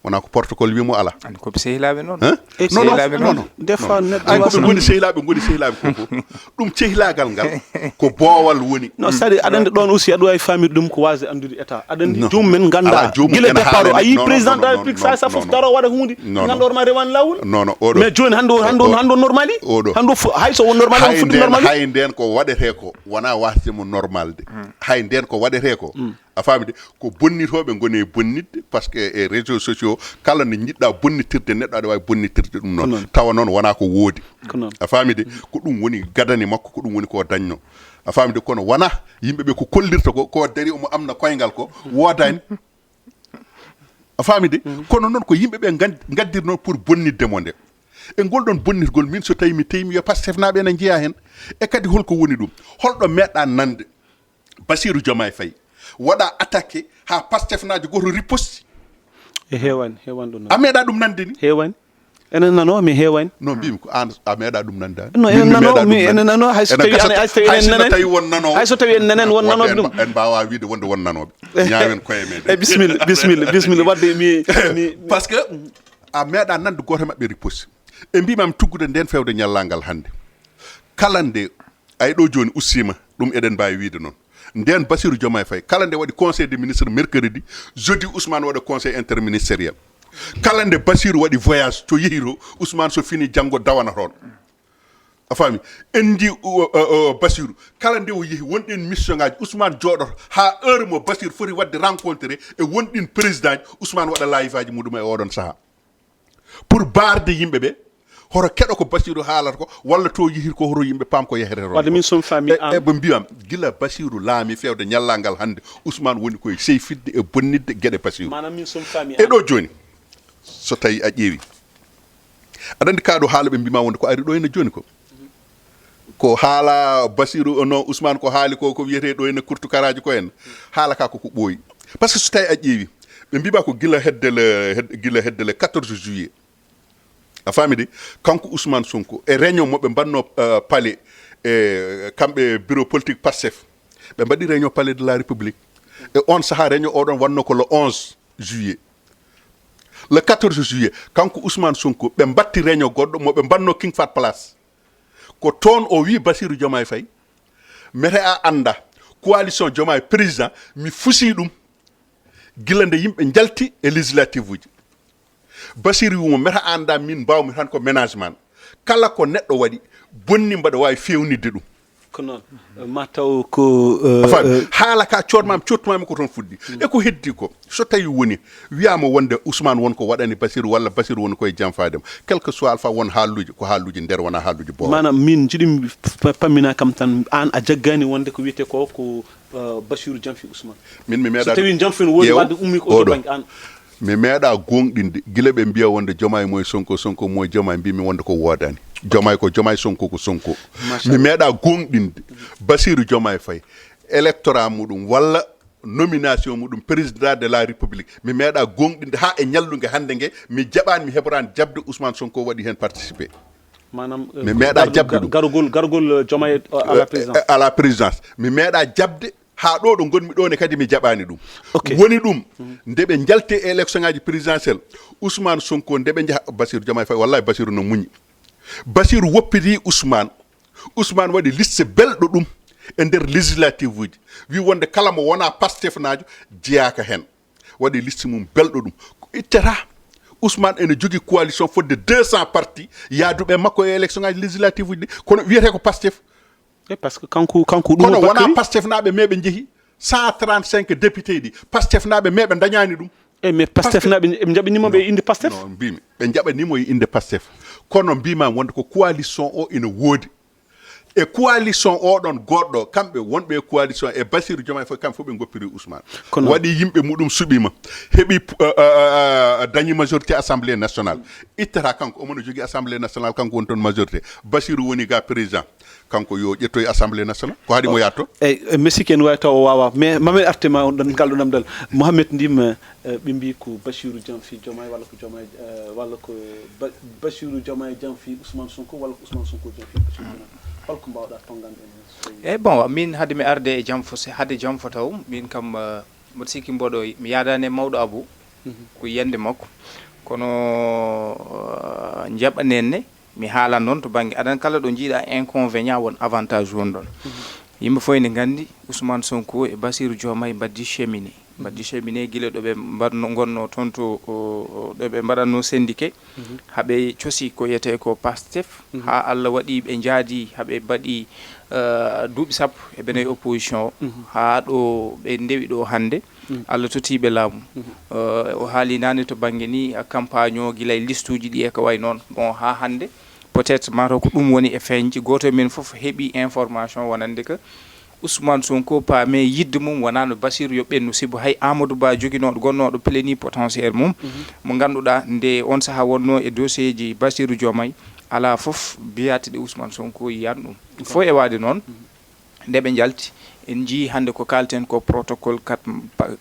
Wona ko protocole wimo ala. An ko sehilaaɓe noon. Hein? Non non non non. Des fois neɗɗo ay ko ɓe ngoni sehilaaɓe ngoni sehilaaɓe ko ko ɗum cehilaagal ngal ko boowal woni. Non c'est-à-dire aɗa andi ɗoon aussi aɗa wawi faamir ɗum ko wasde andude état aɗa andi joomum men ganda gila départ o a yi président de la république sa sa fof daro waɗa hunde ganda hoorema rewani lawol. Non non oɗo mais joni hande o hande o hande o normali oɗo hande o hay so o normali o fuɗɗi normali hay nden ko waɗete ko wona wasde mo normalde. Hay nden ko waɗete ko a faami de ko bonnitooɓe ngoni e bonnitde par ce que e réseau sociaux kala nde njiɗɗa bonnitirde neɗɗo aɗa wawi bonnitirde ɗum noon tawa noon wona ko woodi. A faami de ko ɗum woni gadani makko ko ɗum woni ko dañno. A faami de kono wona yimɓe ɓe ko kollirta ko ko dari omo amna koyngal ko woodani. A faami de kono noon ko yimɓe ɓe gaddir noon pour bonnitde mo nde e ngol ɗon bonnitgol min so tawi mi tawi mi wiya pastef naaɓe ene njeeya heen. E kadi holko woni ɗum holɗo meɗɗa nande Bassirou Diomaye Faye waɗa attaqué ha pastefnaajo goto riposti. E heewani heewani ɗum a meeɗa ɗum nande ni heewani. Ene nano mi heewani. No mbimi ko an a meeɗa ɗum nande an no ene nano mi ene nano hay so tawi hay so tawi enen nanen tawi won nano hay so tawi en nanen won nanoɓe ɗum en mbawa wiide wonde won nanoɓe ñaawen koye men e bisimilla bisimilla bisimilla wadde mi mi parce que a meeɗa nande goto maɓɓe riposti. E mbimami tuggude nden fewde ñallal hande kala nde Ay ɗo joni ussima ɗum eɗen mbawi wiide noon nden Bassirou Diomaye Faye kala nde waɗi conseil des ministres mercredi, jeudi Ousmane waɗa conseil interministériel. Kala nde Bassirou waɗi voyage to yehi to Ousmane so fini janggo dawana toon. A faami? En ndi Bassirou kala nde o yehi wonɗen mission ngaji Ousmane jooɗoto ha heure mo Bassirou foti waɗde rencontré e wonɗin président ji Ousmane waɗa live aji muɗum e oɗon saaha. Pour barde yimɓe ɓe hoto keɗo ko Bassirou haalata ko walla to yehir ko hoto yimɓe paam ko yehete toon. Wadde min somi faami an. Eɓe mbiyam gila Bassirou laami fewde ñallal ngal hannde Ousmane woni koye seyfidde e bonnitde geɗe Bassirou. Manam min somi faami an. E ɗo jooni so tawi a ƴeewi aɗa anndi kaa ɗo haala ɓe mbima wonde ko ari ɗo ene jooni ko Ko haala Basiru, no Ousmane ko haali ko, ko wiyetee ɗo ene kurtu karaaji ko en. Haala ka ko ko ɓooyi. Parce que so tawi a ƴeewi, ɓe mbiɓa ko gila hedde le, hed-, gila hedde le quatorze juillet. A faami de? Kanko Ousmane Sonko, e réunion mo ɓe mbanno, euh, palais, e kamɓe bureau politique Pastef. Ɓe mbaɗi réunion palais de la République. E on saha réunion oɗon wanno ko le onze juillet. Le quatorze juillet, kanko Ousmane Sonko, ɓe mbatti réunion goɗɗo mo ɓe mbanno King Fahd Place. Ko toon o wi Bassirou Diomaye Faye, mete a annda, coalition Diomaye président, mi fusi ɗum gila nde yimɓe njalti e législative uji. Bassirou wimo, mete a annda, min mbawmi tan ko management. Kala ko neɗɗo waɗi, bonni mbaɗa wawi fewnidde ɗum. Ko noon, ma taw ko, euh, Enfin, euh, haala ka coodmami, cottmami ko toon fuɗɗi. E ko heddi ko, so tawi woni, wiyama wonde Ousmane won ko waɗani Bassirou walla Bassirou woni koye janfaade mo. Quel que soit alpha, won haalluji, ko haalluji nder, wona haalluji boowa. Maanaam, min jiɗimi pa-, pammina kam tan, aan a jaggani wonde ko wiyete ko, ko, euh, Bassirou janfi Ousmane. Min mi So meeɗa tawi janfi no woodi Ƴeew, waɗde ummi ko oɗo oɗo. Bannge aan. Mi meeɗa gooŋɗinde, gila ɓe mbiya wonde Diomaye moye Sonko, Sonko moye Diomaye, mbimi wonde ko woodani. Diomaye ko Diomaye, Sonko ko Sonko. Machallah. Mi meeɗa gooŋɗinde Bassirou Diomaye Faye, électorat muɗum walla nomination muɗum président de la République. Mi meeɗa gooŋɗinde haa e ñallunge hannde nge, mi jaɓaani, mi heɓoraani jaɓde Ousmane Sonko waɗi heen participé. Maanaam, Mi meeɗa gar-, jaɓde gar-, ɗum. Gargol, gargol, euh, Diomaye, euh, à la Euh, présidence. À la présidence. Mi meeɗa jaɓde haa ɗo ɗo ngonmi ɗo ne kadi mi jaɓaani ɗum. Ok. Woni ɗum, nde ɓe njalti e élection ngaji présidentielle, Ousmane Sonko nde ɓe njaha, Bassirou Diomaye Faye, wallahi Bassirou no muñi. Bassirou woppiti Ousmane. Ousmane waɗi liste belɗo ɗum e nder législative uji. Wi wonde kala mo wona Pastef naajo jeyaaka heen. Waɗi liste mum belɗo ɗum. Ko ittata. Ousmane ene jogii coalition fodde deux cents partis yaaduɓe e makko e élection ngaji législative uji ɗi. Kono wiyete ko Pastef. E parce que kanko, kanko ɗum Kono o wona Bakary. Pastef naaɓe meeɓe njehi cent trente-cinq députés ɗi. Pastef naaɓe meeɓe dañaani ɗum. E mais Pastef Pastef naaɓe, ɓe njaɓinima ɓe inde Pastef? Non, mbimi. Ɓe njaɓanimo e inde Pastef. Kono mbima wonde ko coalition o ina woodi. E coalition oɗon goɗɗo, kamɓe wonɓe e coalition e Bassirou Diomaye Faye, kamɓe fof ɓe ngoppiri Ousmane. Kono Waɗi yimɓe muɗum suɓima. Heɓi, euh, euh, euh, dañi majorité Assemblée nationale. Ittata kanko, omo no jogii Assemblée nationale, kanko woni toon majorité. Bassirou woni ga président. Kanko yo ƴettoy Assemblée nationale. Ko haɗi mo yaatto? Eyyi, e, mi sikki ene wawi taw o wawa. Mais mami arte ma on ɗon ngal ɗo namdal. Mohamed Ndim, eh, ɓe mbi ko Bassirou janfi Diomaye walla ko Diomaye, eh, walla ko Ba-, Bassirou Diomaye janfi Ousmane Sonko walla ko Ousmane Sonko janfi Bassirou Diomaye. Holko mbawɗa tonngande en heen so tawi Eyyi, bon, min hade mi arde e janfo, se hade janfo taw, min kam, eh, mboɗo sikki mboɗo, mi yaadani e mawɗo Abou, ko yiyannde makko. Kono, eh, njaɓanen ne, mi haalan noon to bannge adan kala ɗo njiiɗa inconvénient won avantage won ɗon. Yimɓe fof ene nganndi Ousmane Sonko e Bassirou Diomaye mbaddi cheminé. Mbaddi cheminé gila ɗo ɓe mbaɗno, ngonno toon to, o, o, ɗo ɓe mbaɗatno syndiqué. Haɓe cosi ko yetee ko Pastef. Haa Allah waɗi ɓe njaadi, haɓe mbaɗi, eh, duuɓi sappo e ɓe nayi opposition o. Haa ɗo ɓe ndewi ɗo hannde. Allah totti ɓe laamu. Eh, o haali naane to bannge ni, eh, campagne o gila e listuuji ɗi e ko wayi noon. Bon, haa hannde, peut-être mataw ko ɗum woni e feeñde. Gooto e men fof heɓi information wonande ko Ousmane Sonko paame yidde mum wonaa no Bassirou yo ɓennu, sibu hay Amadou Ba joginooɗo, gonnooɗo plénipotentiaire mum, mo ngannduɗaa nde on sahaa wonnoo e dossier ji Bassirou Diomaye, alaa fof biyaate ɗe Ousmane Sonko yiyan ɗum. Ɗum fof e waade noon, nde ɓe njalti, en njii hannde ko kaalten ko protocole Cap,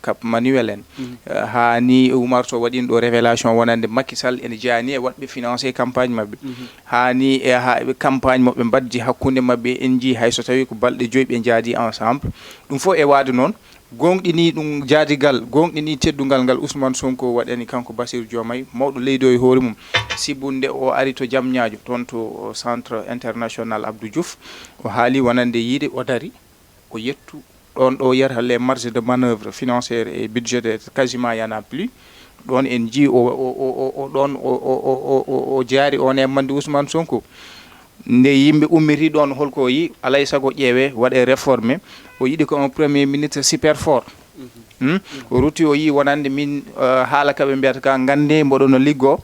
Cap Manuel en. Eh, haa ni Oumar Sow waɗino ɗo révélation wonande Macky Sall ene jaani e waɗɓe financé campagne maɓɓe. Haa ni e haa ɓe campagne mo ɓe mbaddi hakkunde maɓɓe, en njii hay so tawi ko balɗe joyi ɓe njaadi ensemble. Ɗum fof e waade noon, gooŋɗini ɗum jaadigal, gooŋɗini teddungal ngal Ousmane Sonko waɗani kanko Bassirou Diomaye, mawɗo leydi o e hoore mum. Sibu nde o ari to Diamniadio, toon to Centre International Abdou Diouf, o haali wonande yiide o dari, o yettu ɗoon ɗo wiyata les marges de manœuvre financière et budgétaire, quasiment y en a plus. Ɗoon en njii o, o, o, o, o ɗoon o, o, o, o, o, o jaari on e mandi Ousmane Sonko. Nde yimɓe ummiti ɗoon, holko o yii? Alay sago ƴeewee, waɗee réformé. O yiɗi ko un premier ministre super fort. Hmm? O rutti, o yii wonande min, eh, haala ka ɓe mbiyata ka, ngannde mboɗo no liggoo.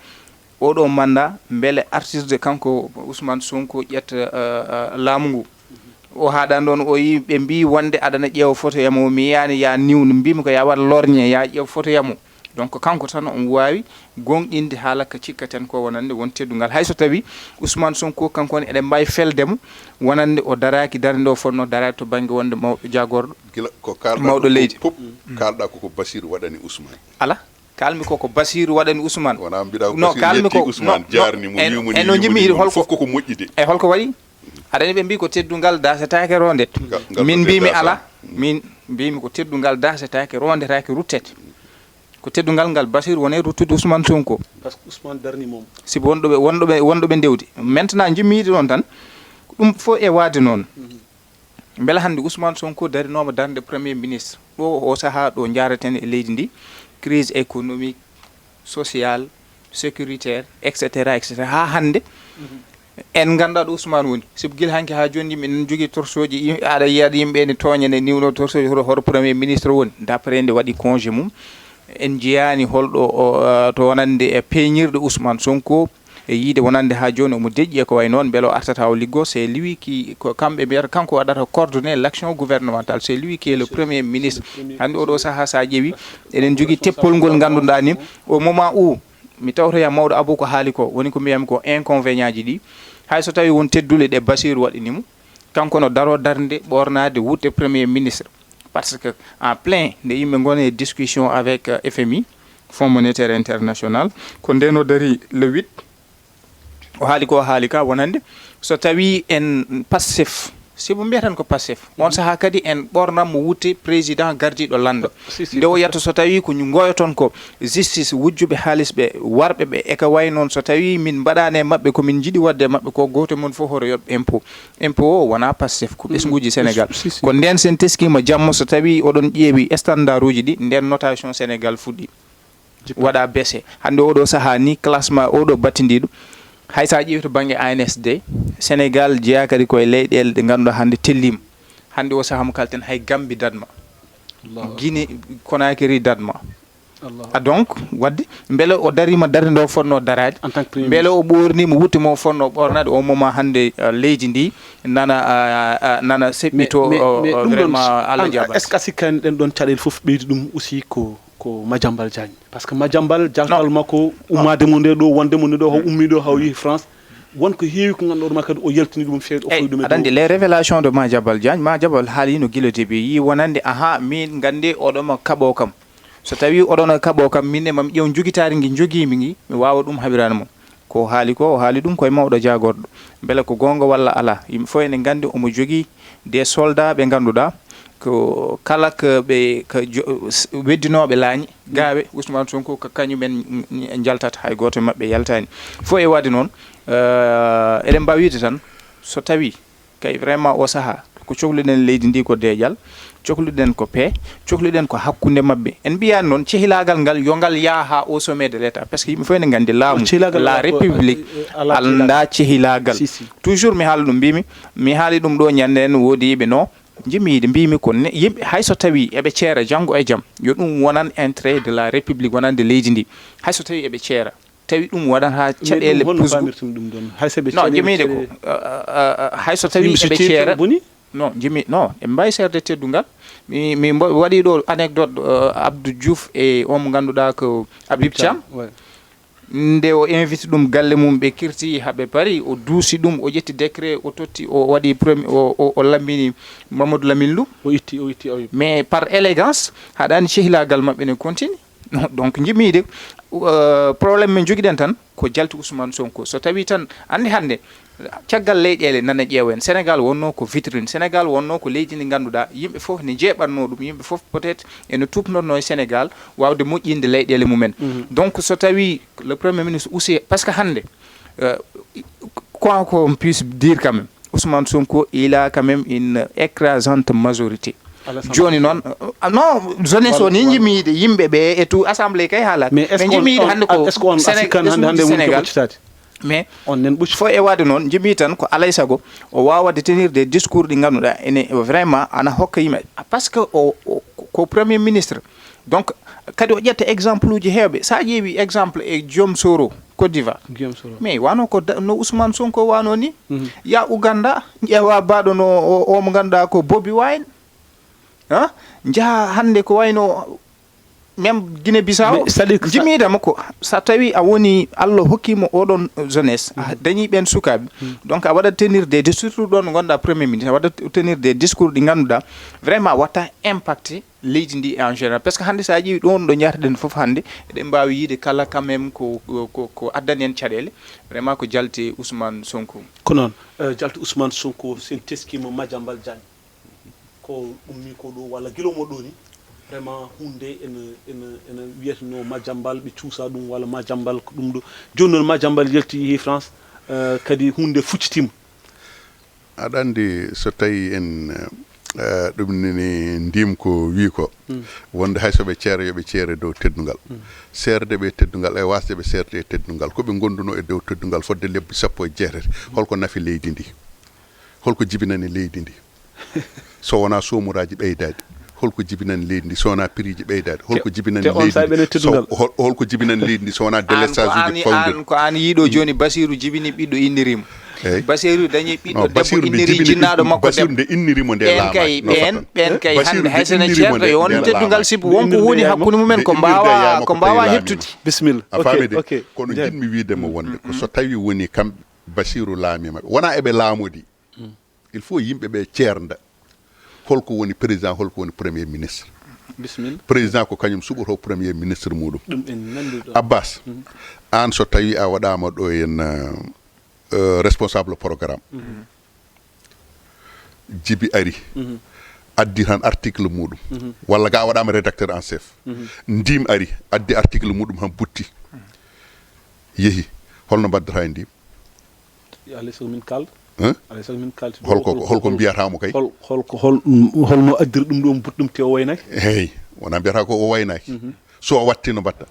Oɗo mandat, mbele artirde kanko Ousmane Sonko ƴetta, eh, eh, laamu ngu. O haaɗani ɗoon, o yii ɓe mbii wonde aɗana ƴeewa photo am o, mi yiyaani ya niw, no mbiimi ko ya waɗ lorñe, ya ƴeew photo am o. Donc, kanko tan omo waawi goongɗinde haala ka cikkaten ko, wonande won teddungal. Hay so tawii Ousmane Sonko, kanko ne, eɗen mbaawi felde mo wonande o daraaki darnde o fotnoo daraade to bannge wonde mawɗo jaagorɗo, gila ko kaalɗaa mawɗo ko leydi. Fof, kaalɗaa ko ko Basiir waɗani Ousmane. Ala, kaalmi ko ko Basiir waɗani Ousmane. Wonaa mbiɗa ko no, Basiir kaalmi yetti ko Ousmane, no, jaarni mo, en, wii mo en no nii, woni njimmi nii, holko fof koko moƴƴi de. E holko waɗi? Aɗa anndi ɓe mbii ko teddungal daasetaake roondet. Ngal, ngal min ko mbiimi teddaaka. Ala, min mbiimi ko teddungal daasetaake roondetaake ruttete. Ko teddungal ngal Basiir woni e ruttude Ousmane Sonko. Parce que Ousmane darni moom. Sibu wonɗo ɓe, wonɗo ɓe, wonɗo ɓe ndewdi. Maintenant, njimmiiɗi ɗoon tan, ko ɗum fof e waade noon. Mbela hannde Ousmane Sonko darinooma darnde Premier Ministre? Ɗo o sahaa ɗo njaaraten e leydi ndi, crise économique, sociale, sécuritaire, et cetera, et cetera, haa hannde. En nganndaa ɗo Ousmane woni. Sibu gila hanki haa jooni, yimɓe ene njogii torsooji, yim-, aɗa yiya yimɓe ene tooña, ene niwno torsooji, hoto, hoto Premier Ministre woni. D'après nde waɗi congé mum, en njiyaani holɗo o, eh, to wonande e peeñirɗe Ousmane Sonko, e yiide wonande haa jooni omo deƴƴi e ko wayi noon, mbele o artata o liggo. C'est lui qui, ko kamɓe mbiyata, kanko waɗata coordonner l'action gouvernementale. C'est lui qui est le Premier ministre. Hannde oɗo sahaa, so a ƴeewi, eɗen njogii teppol ngol ngannduɗaa ni, au moment où mi tawtoya mawɗo Abou ko haali ko, woni ko mbiyami ko inconvénientji ɗi. Hay so tawii won teddule ɗe Basiir waɗani mo, kanko no daroo darnde ɓoornaade wutte Premier ministre. Parce que en plein nde yimɓe ngoni e discussion avec, euh, F M I, Fonds monétaire international, ko ndeen o darii le huit, o haali ko o haali ka wonande, so tawii en Pastef, sibu mbiyatan ko Pastef, on sahaa kadi en ɓoornan mo wutte président gardiiɗo lanndo. Si, si. Nde o yetta, so tawii ko ñu ngoyoton ko justice, wujjuɓe haalis ɓe, warɓe ɓe, e ka wayi noon, so tawii min mbaɗaani e maɓɓe ko min njiɗi waɗde e maɓɓe ko, gooto e mon fof hoto yoɓ impôt. Impôt o wonaa Pastef, ko ɓesnguuji Sénégal. Si, si. Ko ndeen sen teskiima jamma, so tawii oɗon ƴeewi standarduuji ɗi, ndeen notation Sénégal fuɗɗi waɗa baissé. Hannde oɗo sahaa ni, classement oɗo battindiiɗo, hay so a ƴeewi to bannge A N S D, Sénégal jeyaa kadi koye leyɗeele ɗe ngannduɗaa hannde telliima. Hannde o sahaa mo kalten, hay Gambie datma. Allahu Guinée Conakry datma. Allahu Ah, donc, waɗde, mbele o dariima darnde nde o fotnoo daraade? En tant que Premier Mbele ministre. O ɓoorniima wutte mo o fotnoo ɓoornaade, au moment hannde, uh, leydi ndi nana, uh, uh, nana seɓɓito, mais, mais, uh, mais uh, ɗum ɗon, vraiment, Alla an, jaabal. Est-ce que a sikkaani ɗen ɗon caɗeele fof ɓeydi ɗum aussi ko, ko Madiambal Diagne? Parce que Madiambal, jaltal makko, ummaade mo nde ɗo, wonde mo nde ɗo, haw ummi ɗo, haw yehi France. Won ko heewi ko ngannduɗaa ma kadi o yaltini ɗum feewde, o fawi ɗum e aɗa anndi dow. Les révélations de Madiambal Diagne, Madiambal haalino gila début, yi wonande, aha, min nganndi oɗo ma kaɓo kam. So tawii oɗon kaɓo kam, min ne mami ƴeew njogitaari ngi njogiimi ngi, mi waawa ɗum haɓirande mo. Ko o haali ko, o haali ɗum koye mawɗo jaagorɗo. Mbele ko goonga walla alaa? Yimɓe fof ene nganndi omo jogii des soldats ɓe ngannduɗaa ko kala ko ɓe, ko jo-, s-, weddinooɓe laañi, gaawe, Ousmane Sonko, ko kañum en n-, n-, njaltata, hay gooto e maɓɓe yaltaani. Fof e waɗde noon, eh, eɗen mbaawi wiide tan, so tawii kay vraiment o sahaa, ko cohluɗen leydi ndi ko deeƴal, cohluɗen ko paix, cohluɗen ko hakkunde maɓɓe. En mbiyaani noon cehilaagal ngal yo ngal yaha haa au sommet de l'État, parce que yimɓe fof ene nganndi laamu, cehilaagal la alaa ko, République, eh, eh, alaa alndaa cehilaagal. Si, si. Toujours mi haala ɗum, mbimi, mi haali ɗum ɗo ñande en, woodi yiɓe no njimmi yiide, mbimi ko ne-, yimɓe hay so tawii eɓe ceera janngo e jam, yo ɗum wonan intérêt de la République, wonande leydi ndi. Hay so tawii eɓe ceera, tawi ɗum waɗata caɗeele pusgu. Holno paamirtumi ɗum ɗon? Hay so ɓe non, jimiide ko, uh, uh, uh, hay so tawi eɓe ceera boni? Non, jimi, non, en mbaawi seerde teddungal. Mi, mi mbo-, waɗi ɗo anecdote, uh, Abdou Diouf e on mo ngannduɗaa ko Habib Thiam. Ouais. Nde o invite ɗum galle mum, ɓe kirti haa ɓe pari, o duusi ɗum, o ƴetti décret, o totti, o waɗi premier, o, o, o lammini Mamadou Lamine Loum. O itti, o itti Ayub. Mais par élégance, haɗaani cehilaagal maɓɓe ne continue. Donc, njimmiide, euh, problème men jogiɗen tan ko jalti Ousmane Sonko. So tawii tan, anndi hannde, caggal leyɗeele nana ƴeewen. Sénégal wonnoo ko vitrine. Sénégal wonnoo ko leydi ndi ngannduɗaa, yimɓe fof ne njeeɓatnoo ɗum, yimɓe fof peut-être ene tuupnornoo e Sénégal waawde moƴƴinde leyɗeele mumen. Mhm. Donc, so tawii le Premier ministre aussi, parce que hannde, euh, quoi qu'on puisse dire quand même, Ousmane Sonko, il a quand même une écrasante majorité. À l'Assemblée. Jooni noon, euh, non, jeunesse o ni njimiide, yimɓe ɓe et tout, assemblée kay haalaat. Mais est-ce que on, njimiide on, hannde ko est-ce que on a Séné-, sikkan hannde, hannde woni ko ɓesnguuji Sénégal ɓoccitaade? Mais fof e waɗde noon, njimii tan ko alay sago o waawa waɗde tenir des discours ɗi ngannduɗaa ene vraiment ana hokka yimɓe. Parce que o, o, ko Premier ministre. Donc, kadi o ƴetta exemple uji heewɓe. So a ƴeewi exemple e Guillaume Soro, Côte d'Ivoire. Guillaume Soro. Mais wano ko da-, no Ousmane Sonko wano ni. Mhm. Ya Uganda, ƴeewa baɗo no o, o mo ngannduɗaa ko Bobi Wine. Ha? Njaha hannde ko wayno même Guinée Bissau. Jimmiidama ko, so tawi a woni, Allah hokkima oɗon jeunesse, a dañi ɓen sukaɓe, donc a waɗat tenir des discours, surtout ɗon ngonɗa premier ministre, a waɗat tenir des discours ɗi ganduɗa vraiment watta impacté leydi ndi en général. Parce que hannde, so a ƴeewi ɗon ɗo njahtoɗen fof hannde, eɗen mbaawi yiide kala quand même ko, ko, ko addani en caɗeele, vraiment ko jalte Ousmane Sonko. Ko noon. Eh, jalte Ousmane Sonko, sen teskima Madiambal Diagne, ko ummi ko ɗo walla gila mo ɗo ni, vraiment hunde ene ene ene wiyatno Madiambal, ɓe cuusa ɗum walla Madiambal ko ɗum ɗo. Jooni noon Madiambal yalti yehi France, eh, kadi hunde fuccitima. Aɗa anndi, so tawi en eh, ɗum nini ndim ko wi ko wonde hay so ɓe ceera, yo ɓe ceere dow teddungal. Seerde ɓe teddungal e wasde ɓe seerde e teddungal, ko ɓe gonduno e dow teddungal fodde lebbi sappo e jeetati. Holko nafi leydi ndi? Holko jibinani leydi ndi? So wona somuraji ɓeydaɗi, holko jibinani leydi ndi? So wona piriji ɓeydaɗi, holko jibinani leydi ndi? Holko jibinani leydi ndi so wona délestage uji fawde? Ko an yiiɗo joni, Basiru jibini ɓiɗɗo, innirimo. Basiru dañi ɓiɗɗo debbo, inniri jinnaɗo makko. Basiru nde innirimo nde laamaaki. Ɓen kay, ɓen kay hannde hay sene ceerto e on teddungal, sibu wonko woni hakkunde mumen ko mbawa, ko mbawa heptude. Bisimilla. A faamide? Kono jiɗmi wiide mo wonde ko so tawi woni kamɓe Basiru laamimaɓe, wona eɓe laamodi. Il faut yimɓe ɓe ceernda holko woni président, holko woni premier ministre. Bisimilla. Président ko kañum suɓoto premier ministre muɗum. Ɗum en nanndi ɗo. Abbas, aan so tawi a waɗama ɗo en eh, responsable programme, jibi ari, addi tan article muɗum, walla ga a waɗama rédacteur en chef, ndim ari, addi article muɗum han butti, yehi, holno mbaddata e ndim? Alay sago min kalda. Hein? Alay sago min kalda. Holko holko mbiyata mo kay? Hol holko hol holno addiri ɗum ɗo butti ɗum te o waynaki? Hey, wona mbiyata ko o waynaki. So o watti no mbatta?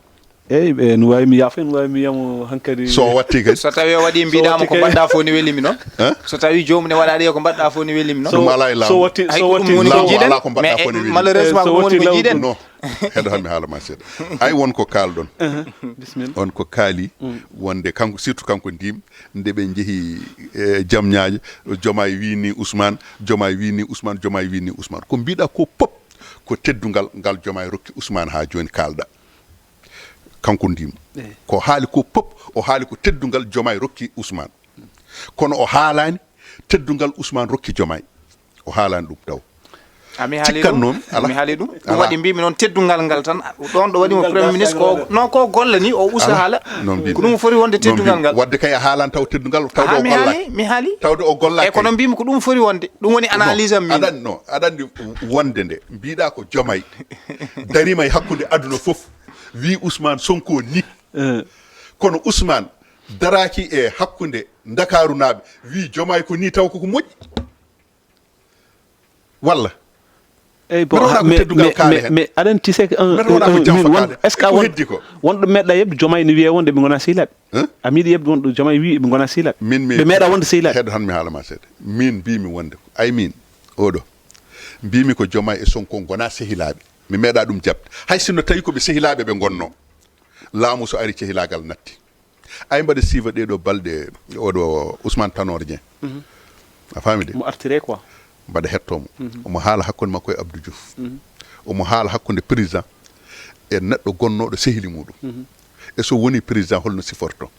Eyyi, ɓe no wawi mi yaafo, no wawi mi wiyamo hankadi. So o watti kadi? So tawi o waɗi, mbiɗamo ko mbaɗɗa fof ne welimi noon. Hein? So tawi jomum ne waɗaɗi ko mbaɗɗa fof ne welimi noon. Ɗum ala e laamu. So watti, so watti, laamu ala ko mbaɗɗa fof ne welimi. Malheureusement ko woni ko jiiɗen. Non. Heɗo tan mi haala ma seeɗa. Ay, won ko kalɗon. Bisimilla. On ko kaali wonde kanko, surtout kanko ndim, nde ɓe jeehi e jamñaaje, Jomaay wini Ousmane, Jomaay wini Ousmane, Jomaay wini Ousmane. Ko mbiɗa ko pop ko teddungal ngal Jomaay rokki Ousmane ha joni kalɗa. Kanko ndim. Ko haali ko pop, o haali ko teddungal Jomaay rokki Ousmane. Kono o haalani teddungal Ousmane rokki Jomaay. O haalani ɗum taw. Ami haali ɗum. Mi haali ɗum. Ɗum waɗi mbimi noon teddungal ngal tan. Ɗon ɗo waɗi mo premier ministre ko non ko golle ni o usa haala. Ko ɗum foti wonde teddungal ngal. Wadde kay a haalani taw teddungal, tawde o gollaki. Mi haali, mi haali. Tawde o gollaki. E kono mbimi ko ɗum foti wonde. Ɗum woni analyse am min. Aɗa anndi, no, aɗa anndi wonde nde mbiɗa ko Jomaay darima e hakkunde aduna fof, wi Ousmane Sonko ni. Kono Ousmane daraki e hakkunde Ndakarunaɓe, wi Jomaay ko ni taw koko moƴƴi. Walla? Eyyi, bon, mais aɗa anndi, c'est que un, un, un, min won, est ce que a won, wonɗo meɗɗa yeɓde Jomaay ne wiye wonde ɓe gona sehilaɓe? A miiɗi yeɓde wonɗo Jomaay wi ɓe gona sehilaɓe? Min mi ɓe meeɗa wonde sehilaɓe. Heɗo tan mi haalama seeɗa. Min mbimi wonde, ay min oɗo, mbimi ko Jomaay e Sonko gona sehilaɓe. Mi meeɗa ɗum jaɓde, hay sinno tawi ko ɓe sehilaɓe ɓe gonno. Laamu so ari, sehilagal natti. Ay, mbaɗa siifa ɗeɗo balɗe, oɗo Ousmane Tanor Dieng. A faami de? Mo artire quoi. Mbaɗa hetto mo. Omo haala hakkunde makko e Abdou Diouf. Omo haala hakkunde président e neɗɗo gonnoɗo sehili muɗum. E so woni président, holno siforto?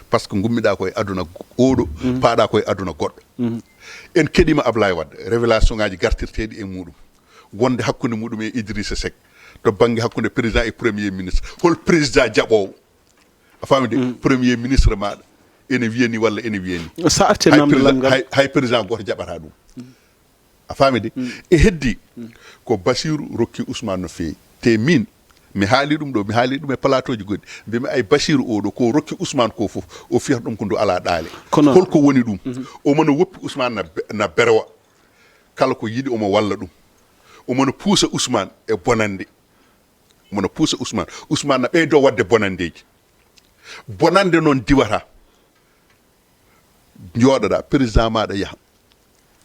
Parce que gummiɗa ko e aduna oɗo, paɗa ko e aduna goɗɗo. En keɗima Ablaye Wade, révélation ngaji gartirteɗi e muɗum, wonde hakkunde muɗum e Idrissa Seck, to banggue hakkunde président e premier ministre, hol président jaɓowo? A faami de? Premier ministre maɗa ene wiyani walla ene wiyani. Sa arti e namdal am ngal, hay président goto jaɓata ɗum. A faami de? E heddi ko Basiru rokki Ousmane no feewi. Te min mi haali ɗum ɗo, mi haali ɗum e plateau ji goɗɗi, mbimi ay Basiru oɗo ko rokki Ousmane ko fof o fiyata ɗum ko ndu ala ɗaale. Kono holko woni ɗum? Omo no woppi Ousmane na, na berwa. Kala ko yiɗi omo walla ɗum. Omo no puusa Ousmane e bonande. Omo no puusa Ousmane. Ousmane na ɓeydo wadde bonandeji. Bonande noon diwata. Jooɗoɗa, président maɗa yaha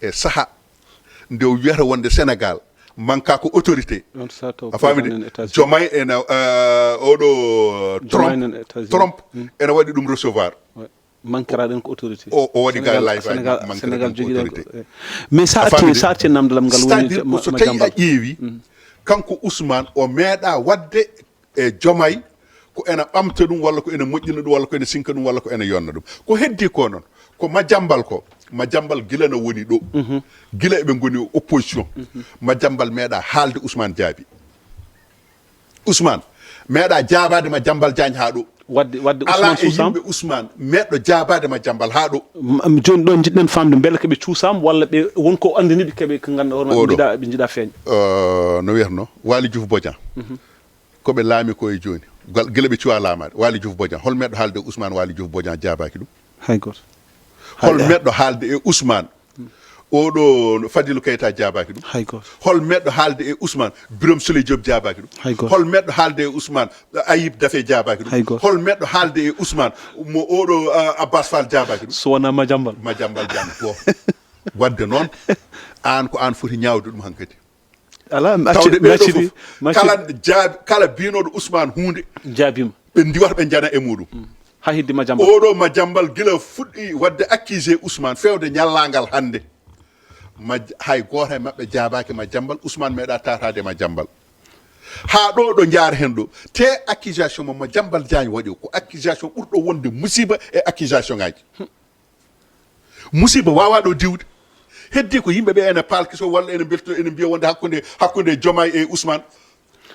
e saaha nde o wiyata wonde Sénégal manka ko autorité. A faami de? Jomaay ene, eh, oɗo Trump, Trump ene waɗi ɗum recevoir. Mankiraɗen ko autorité. O, o waɗi ga live. Sénégal, Sénégal jogiɗen ko autorité. Mais sa arti, sa arti namdalam ngal woni, c'est-à-dire ko so tawi a ƴeewi Kanko Ousmane, o meeɗa waɗde e Diomaye ko ena ɓamta ɗum, walla ko ena moƴƴina ɗum, walla ko ena sinka ɗum, walla ko ena yonna ɗum. Ko heddi ko noon, ko Madiambal ko, Madiambal gila no woni ɗo. Gila eɓe ngoni e opposition. Madiambal meeɗa haalde Ousmane jaabi. Ousmane meeɗa jaabaade Madiambal Diagne haa ɗo. Waɗde, waɗde Alaa Ousmane e suusaama? Yimɓe Ousmane meeɗɗo jaabaade Madiambal haa ɗo. M-, m-, jooni ɗo njiɗɗen faamde mbele ko ɓe cuusaama walla ɓe won ko anndini ɓe, keɓe ko ngannduɗaa hoore maɓɓe Oɗo. Njiɗa, ɓe njiɗa feeñ. Euh, no wiyatnoo, Waly Diouf Bodian. Ko ɓe laami ko e jooni. Gal-, gila ɓe cuwa laamaade. Waly Diouf Bodian. Hol meeɗɗo haalde e Ousmane Waly Diouf Bodian jaabaaki ɗum? Hay gooto. Hol Hay meeɗɗo haalde e Ousmane? Oɗo Fadilou Keita jaabaaki ɗum? Hay gooto. Hol meeɗɗo haalde e Ousmane? Birame Souleye Diop jaabaaki ɗum? Hay gooto. Hol meeɗɗo haalde e Ousmane? Ayib Daffé jaabaaki ɗum? Hay gooto. Hol meeɗɗo haalde e Ousmane? Mo oɗo, ah, Abbas Fall jaabaaki ɗum? So wonaa Madiambal. Madiambal Diagne ko. Waɗde noon, aan ko aan foti ñaawde ɗum hankadi. Alaa, mi acci-, Tawde mi ɓeeɗo accidi, fof, mi accidi. Kala jaabi, kala biinooɗo Ousmane huunde, Jaabiima. Ɓe ndiwata ɓe njana e muɗum. Haa heddi Madiambal. Oɗo Madiambal gila fuɗɗi waɗde accusé Ousmane feewde ñallaagal hannde. Maj-, hay gooto e maɓɓe jaabaaki Madiambal, Ousmane meeɗa taataade Madiambal. Haa ɗo, ɗo njaar heen ɗo, te accusation mo Madiambal Diagne waɗi o, ko accusation ɓurɗo wonde musiba e accusation ngaaji. Musiba waawaa ɗo diwde. Heddi ko yimɓe ɓe ene paalkiso walla ene mbelto, ene mbiya wonde hakkunde, hakkunde Diomaye e Ousmane.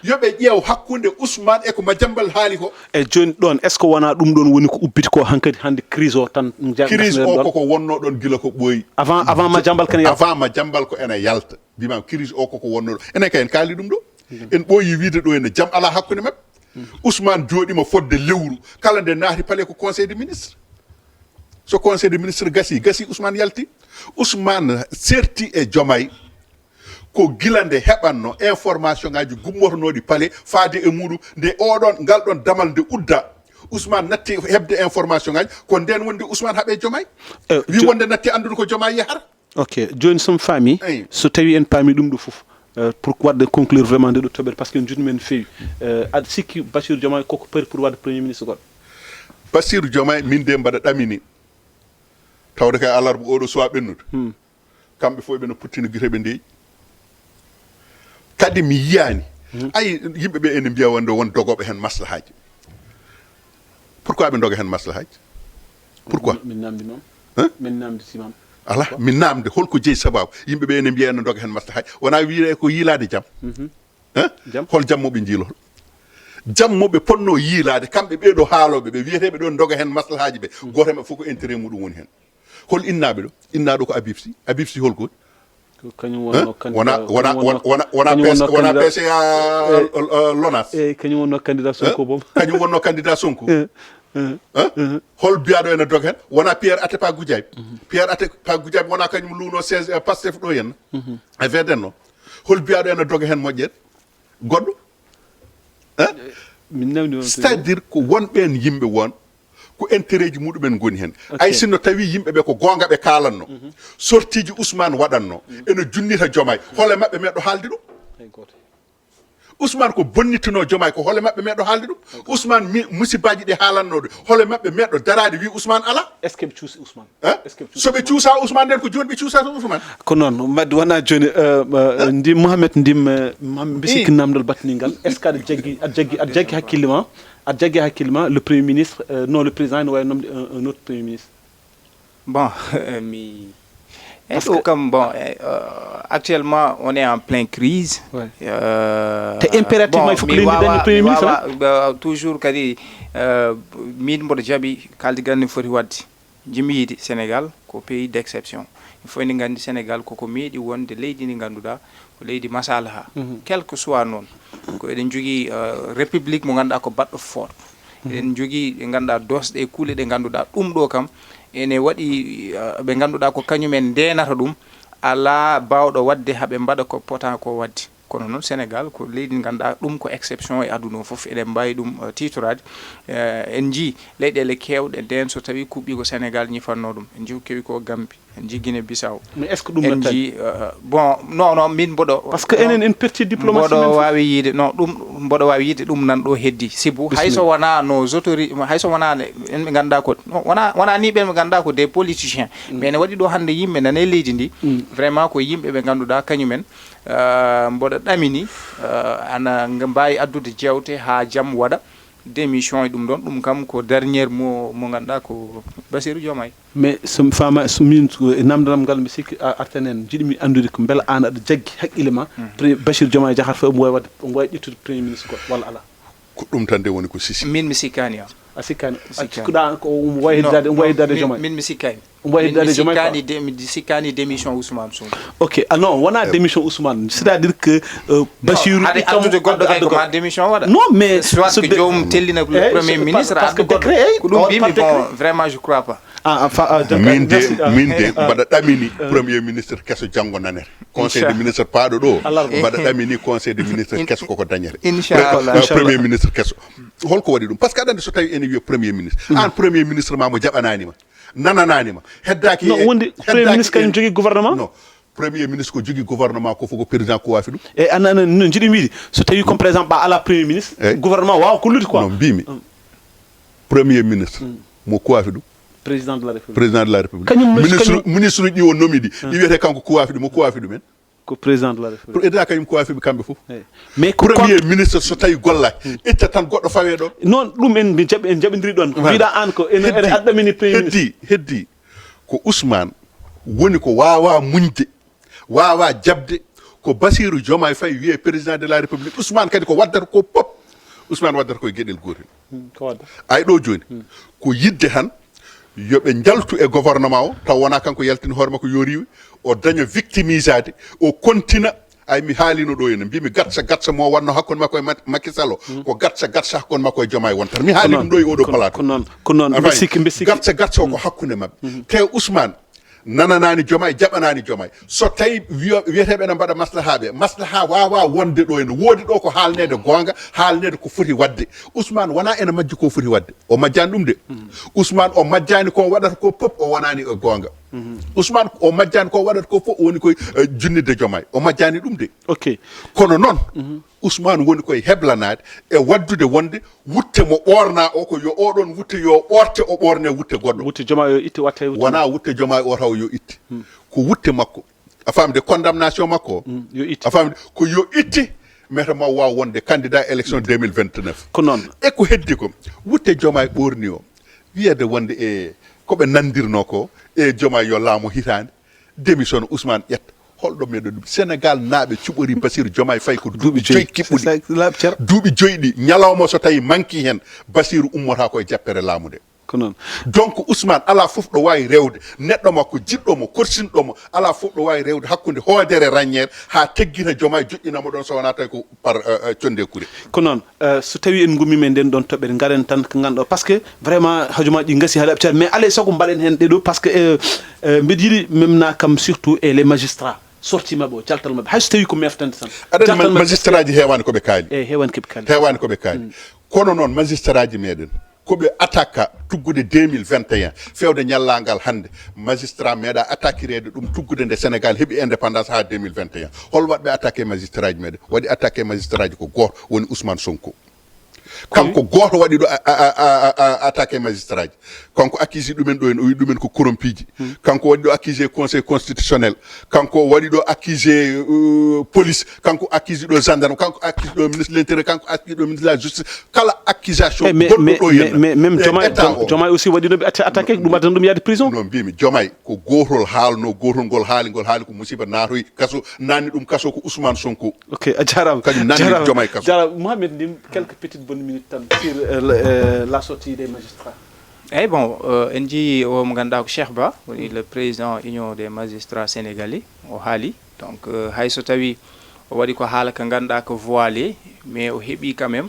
Yo ɓe ƴeew hakkunde Ousmane e ko Madiambal haali ko. E jooni ɗoon, est-ce que wonaa ɗum ɗoon woni ko ubbiti ko hankadi hannde crise o tan? Crise o koko wonnoo ɗoon gila ko ɓooyi. Avant, avant Madiambal kene yalta? Avant Madiambal ko ene yalta. Mbima crise o koko wonnoo ɗo. Enen kay en kaali ɗum ɗo. En ɓooyi wiide ɗo ene jam alaa hakkunde maɓɓe. Ousmane jooɗiima fodde lewru. Kala nde naati palais ko conseil de ministre. So conseil de ministre gasi, gasi Ousmane yalti. Ousmane serti e Diomaye ko gila nde heɓanno information ngaji gummotonooɗi palais faade e muɗum. Nde oɗon, ngal ɗon damal nde udda, Ousmane natti heɓde information ngaji, ko nden woni nde Ousmane haɓe Diomaye. Eh, wi jo- wonde natti anndude ko Diomaye yahata. Ok, jooni so mi faami, eyi, so tawi en paami ɗum ɗo fof, eh, pour waɗde conclure vraiment nde ɗo toɓɓere, parce que en jutni men no feewi. Eh, aɗa sikki Bassirou Diomaye koko pari pour waɗde premier ministre goɗɗo? Bassirou Diomaye, min de mbaɗa ɗamini. Tawde kay alarba oɗo suwa ɓennude. Hmm. Kamɓe fof ɓe no puttini gite ɓe ndeeƴi. Kadi mi yiyaani. Hmm. Ay, yimɓe ɓe ene mbiya wonde won dogooɓe heen maslahaaji. Pourquoi ɓe ndoga heen maslahaaji? Pourquoi? Min namdi noon. Hein? Min namdi simam. Alaa, min namde holko jeyi sababu. Yimɓe ɓe ene mbiya ene ndoga heen maslahaaji. Wonaa wiyde ko yiilaade jam. Mhm. Hein? Jam. Hol jam mo ɓe njiiloo? Jam mo ɓe potnoo yiilaade, kamɓe ɓee ɗo haalooɓe, ɓe wiyeteeɓe ɗo ndoga heen maslahaaji ɓe. Mm. Gooto e maɓɓe fof ko intérêt muɗum woni heen. Hol innaaɓe ɗo? Innaaɗo ko Habib Sy. Habib Sy hol ko? Ko kañum wonno candidat, wona, wona, kañum wonno, wona, wona, wona kañum wonno P C, wona candidat. P C A, eh, eh, Lonas. Eh, kañum wonno candidat Sonko, eh? Boom. Kañum wonno candidat Sonko. Eh, eh, hein? Eh. Hol biyaɗo ene doga hen? Wona Pierre Atepa Goudiaby. Mhm. Pierre Atepa Goudiaby wona kañum luuno siège, eh, Pastef ɗo henna. Mhm. E weedenno. Hol biyaɗo ene doga hen moƴƴere? Goɗɗo? Hein? Min nawni on. C'est-à-dire ko won ɓen yimɓe won ko intérêt ji muɗumen ngoni hen. Ok. Ay sinno tawi yimɓe ɓe ko goonga ɓe kaalanno. Mhm. Sortie ji Ousmane waɗanno. Mhm. Ene junnita Diomaye. Hol e maɓɓe meɗɗo haalde ɗum? Hay gooto. Ousmane ko bonnittuno Diomaye, ko hol e maɓɓe meɗɗo haalde ɗum? Hay gooto. Ousmane mi, musibaaji ɗi haalanno ɗo, hol e maɓɓe meɗɗo daraade wi Ousmane ala? Est-ce que ɓe cuusi Ousmane? Hein? Est-ce que ɓe cuusi Ousmane? So ɓe cuusa Ousmane nden ko jooni ɓe cuusata Ousmane? Ko noon, mbaɗi wona jooni, euh, euh, hein? Ndim Mohamed, ndim, euh, Mohamed, mbi sikki namdal battiningal. Est-ce que aɗa jaggi, aɗa jaggi, aɗa jaggi hakkille ma? Aɗa jaggi hakkille ma, le Premier ministre, euh, non, le président ene wawi nomde un, un autre Premier ministre. Bon, mi, e Parce ɗo que kam, bon, eh, euh, actuellement, on est en pleine crise. Ouais. Euh, Te impérativement, bon, il faut que mi le wawa, dañi Premier mi ministre, wawa, hein? Euh, toujours kadi, euh, min mboɗo jaɓi kaldigal no foti waɗde. Jimi yiide Sénégal ko pays d'exception. Il faut eɗen nganndi Sénégal koko meeɗi wonde leydi ndi ngannduɗaa ko leydi masalaha. Mhm. Quel que soit noon, ko eɗen njogii, euh, république mo ngannduɗaa ko baɗɗo fort. Mhm. Eɗen njogii ɗe ngannduɗaa doosɗe e kuule ɗe ngannduɗaa ɗum ɗo kam ene waɗi, euh, ɓe ngannduɗaa ko kañumen ndeenata ɗum, alaa baawɗo waɗde haɓe mbaɗa ko pota ko waɗde. Kono noon Sénégal ko leydi ndi ngannduɗaa ɗum ko exception e aduna o fof. Eɗen mbaawi ɗum, euh, tiitoraade. Euh, en njii leyɗeele keewɗe ndeen so tawii kuɓɓi ko Sénégal ñifanno ɗum. En njii ko kewi ko Gambie. en jii Guinée Bissau. Mais est ce que ɗum en nattani jii euh, bon non non min mboɗo Parce que enen en perti diplomatie mboɗo men fof. Waawi yiide non ɗum mboɗo waawi yiide ɗum nan ɗo heddi sibu hay so Bismillah. Wonaa nos autorités hay so wonaa ne en ɓe ngannduɗaa ko non, wonaa wonaa ni ɓen ɓe ngannduɗaa ko des politiciens mais ne waɗi ɗo hannde yimɓe nana e leydi ndi vraiment ko yimɓe ɓe ngannduɗaa kañumen euh, mboɗo ɗamini euh, ana nga mbaawi addude jeewte haa jam waɗa démission e ɗum ɗon ɗum kam ko dernier mot mo ngannduɗaa ko Bassirou Diomaye. Mais so mi faama so min ko e namdal am ngal mi sikki a artan en jiɗmi anndude ko mbela aan aɗa jaggi haqqille ma pre- Bachir Diomaye Diakhar fof omo wawi wadde omo wawi ƴettude premier ministre goɗɗo walla alaa? Ko ɗum tan de woni ko sisi. Min mi sikkaani am. A sikkaani a Sikkaani. Cikkuɗaa ko omo wawi heddaade omo wawi heddaade Diomaye? Min mi sikkaani. Omo wawi Min mi heddaade Diomaye quoi? Sikkaani de- mi sikkaani démission Ousmane Sonko. Ok, ah non, wonaa démission Ousmane, c'est-à-dire que euh, Bachir Haade addude goɗɗo kay ko ma démission waɗa. Non, mais Soit so que de- joomum tellina le Eh, premier so- ministre parce que adda goɗɗo décret, ko ɗum on mbimi par bon décret. Vraiment je crois pas. Ah, ah, fa- ah, d'accord. Min de Merci, ah, min de ah, mbaɗa ɗamini premier ministre keso janngo nanere. Conseil de Inchallah. Ministre paaɗo ɗo Alarba. mbaɗa ɗamini conseil de ministre keso koko dañere. Inchallah. Pre- euh, premier ministre keso. Holko waɗi ɗum? Parce que aɗa anndi so tawi ene wiya premier ministre an premier ministre ma mo jaɓananima nanananima heddaki Non, wonde premier ministre kañum jogii gouvernement? Non, premier ministre ko jogii gouvernement ko fof ko président ko waafi ɗum. E anana no jiɗi wiide so tawi comme par exemple a ala premier ministre Eh. Gouvernement wawa kollude quoi? No mbimi premier ministre mo ko waafi ɗum? Président de la République. Président de la République. Kañum no- Ministre kañum- ministre ji o nomi ɗi ɗi wiyete kanko ko waafi ɗum o ko waafi ɗumen? Ko président de la République. Pour eda kañum ko waafi ɓe kamɓe fof. Mais ko Premier ministre so tawi gollaki itta tan goɗɗo fawe ɗon. Non, ɗum en jaɓ en jaɓidiri ɗon ko mbiɗa an ko ene ene aɗɗamini premier ministre. Heddi heddi ko Ousmane woni ko wawa muñde wawa jabde ko Basiru Jomay Fay wiye président de la République Ousmane kadi ko waddata ko pop. Ousmane waddata koye gueɗel gotel. Ko wadda? Ay ɗo joni ko yidde tan yoɓe jaltu e gouvernement o taw wona kanko yaltini hoore makko yo riwi o daña victimisade o kontina. Ay mi haalino ɗo ene mbimi gatsa gatsa mo wanno hakkunde makko e Mak- Macky Sall o ko gatsa gatsa hakkunde makko e Jomay wontata mi haali ɗum ɗo e oɗo plateau. Ko noon ko noon mbi sikki mbi sikki. Gatsa gatsa o ko hakkunde mabɓe te Ousmane nananani Jomay jaɓanani Jomay so tawi wiyo- wiyeteɓe ene mbaɗa maslahaɓe maslaha wawa wonde ɗo ene woodi ɗo ko haalnede gonga haalnede ko foti wadde. Ousmane wona ene majji ko foti wadde o majjani ɗum de. Ousmane o majjani ko waɗata ko pop o wonani e gonga. Ousmane o majjani ko waɗata ko fof o woni koye eh, junnitde Jomay o majjani ɗum de. Ok. Kono noon Ousmane woni koye heblanade e waddude wonde wutte mo ɓorna o ko yo oɗon wutte yo ɓorte o ɓorne wutte goɗɗo. Wutte Jomay yo itte watte wutte. Wona wutte Jomay o taw yo itte ko wutte makko. A famde condamnation makko o. Yo itte. A famde ko yo itte mete maw waw wonde candidat élection deux mille vingt-neuf. Ko noon. E ko heddi ko wutte Jomay ɓorni o wiyede wonde e koɓe nandirno ko e Jomay yo laamo hitande démission Ousmane ƴetta. Holɗo meɗo ɗum Sénégal naaɓe cuɓori Basiru Jomay Fay ko duuɓi joyi kiɓɓuɗi. Duuɓi joyi ɗi ñalawma so tawi manki hen Basiru ummota koye jappere laamu nde. Ko noon. Donc Ousmane ala fof ɗo wawi rewde neɗɗo makko jiɗɗo mo korsinɗo mo ala fof ɗo wawi rewde hakkude hoodere raññere ha teggita Jomay joƴƴinamo ɗon so wona tawi ko par euh, euh, conde kure. Ko noon. Euh, so tawi en gummima e nden ɗon toɓɓere garen tan ko ganduɗa parce que vraiment hajumaji ɗi gasi haɗa ɓeccata mais alay saago mbaɗen hen ɗeɗo parce que euh, euh, mbeɗa yiɗi memna kam surtout e les magistrats sorti mabɓe o jaltal mabɓe hayso tawi ko meftande tan. Aɗa anndi magistrat ji heewani koɓe kaali. E heewani koɓe kaali. Heewani koɓe kaali kono noon magistrat ji meɗen koɓe attaque tuggude deux mille vingt et un fewde ñallagal hannde. Magistrat meeɗa attaquirede ɗum tuggude nde Sénégal heɓi indépendance ha deux mille vingt et un hol waɗɓe attaqué magistrat ji meɗen waɗi attaqué magistrat ji ko goto woni Ousmane Sonko. Kanko goto waɗi ɗo attaqué magistrat ji. Kanko accusé ɗumen ɗo en o wi ɗumen ko corrompiji. Kanko waɗi ɗo accusé conseil constitutionnel. Kanko waɗi ɗo accusé euh, police. Kanko accusé ɗo gendarme kanko accusé ɗo ministre de l'intérieur kanko accusé ɗo ministre de la justice. Kala accusation mais goɗɗo ɗo mais- yenna mais même e Jomay état o. Jomay aussi waɗi ɗum ɓe atta- attaqué ɗum addan ɗum yaade prison. No mbimi Jomay ko gootol haalno gootol ngol haali ngol haali ko musiba naatoyi kaso nanni ɗum kaso ko Ousmane Sonko. Ok, a jarama. Kañum nanni Jarama. Jomay kaso. Jarama. Mohamed Ndim, quelques petites bonnes minutes tan sur euh, le- euh, la sortie des magistrats. Eyyi bon euh, en jii o mo ganduɗa ko Cheikh Ba woni le président union des magistrats sénégalais o haali donc euh, hayso tawi o waɗi ko haala ka ganduɗa ko voilé mais o heeɓi quand même